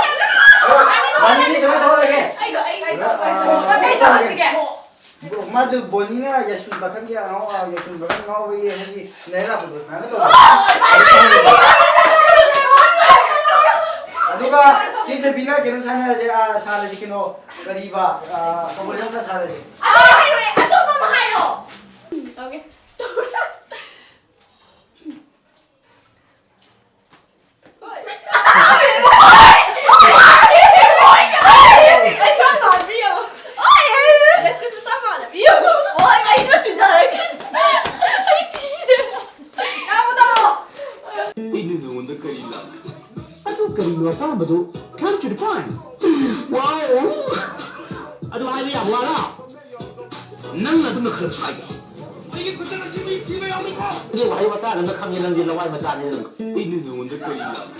ꯔꯥꯅꯤꯒꯤ ꯁꯨꯃꯥꯏꯅ ꯇꯧꯔꯒꯦ꯫ ꯑꯩꯗꯣ, ꯑꯩ, ꯑꯩ, ꯑꯥ, ꯑꯩ, ꯑꯩ ꯇꯧꯍꯟꯁꯤꯒꯦ꯫ ꯃꯥꯁꯨ ꯕꯣꯅꯤꯅ ꯌꯥꯏꯁꯀꯨꯜ ꯄꯥꯈꯪꯒꯤ ꯑꯉꯥꯎ-, ꯑꯥ, ꯌꯥꯏꯁꯀꯨꯜ ꯄꯥꯈꯪ ꯉꯥꯎꯕꯒꯤ ꯑꯩꯈꯣꯏꯒꯤ ꯅꯩꯔꯥꯛꯄꯗꯣ ꯁꯨꯃꯥꯏꯅ ꯇꯧꯕ꯫ ꯑꯗꯨꯒ ꯆꯦ ꯊꯣꯏꯕꯤꯅ ꯀꯩꯅꯣ ꯁꯥꯟꯅꯔꯁꯦ, ꯑꯥ, ꯁꯥꯔꯁꯤ ꯀꯩꯅꯣ, ꯀꯔꯤꯕ, ꯑꯥ, ꯀꯕꯣꯜ ꯆꯝꯆꯥ ꯁꯥꯔꯁꯦ꯫ ꯑꯗꯨ ꯍꯥꯏꯔꯣꯏ, ꯑꯇꯣꯞꯄ ꯑꯃ ꯍꯥꯏꯔꯣ꯫ ꯇꯧꯒꯦ꯫ ꯑꯩꯅ ꯅꯉꯣꯟꯗ ꯀꯔꯤ ꯂꯥꯜꯂꯤ? ꯑꯗꯨ ꯀꯔꯤꯅꯣ ꯑꯄꯥꯝꯕꯗꯨ? Come to the point. Wow! ꯑꯗꯨ ꯍꯥꯏꯕ ꯌꯥꯕ ꯋꯥꯔ? ꯅꯪ ꯑꯗꯨꯝꯅ ꯈꯔ ꯁ꯭ꯋꯥꯏꯗ꯫ ꯑꯩꯒꯤ ꯈꯨꯠꯇ ꯉꯁꯤ ꯃꯤ ꯁꯤꯕ ꯌꯥꯎꯅꯤꯀꯣ꯫ ꯅꯪꯒꯤ ꯋꯥꯍꯩ ꯋꯥꯇꯥ ꯅꯪꯅ ꯈꯪꯉꯦ, ꯅꯪꯗꯤ ꯂꯋꯥꯏ ꯃꯆꯥꯅꯤ ꯅꯪ꯫ ꯑꯩꯅ ꯅꯉꯣꯟꯗ ꯀꯔꯤ ꯂꯥꯜꯂꯤ?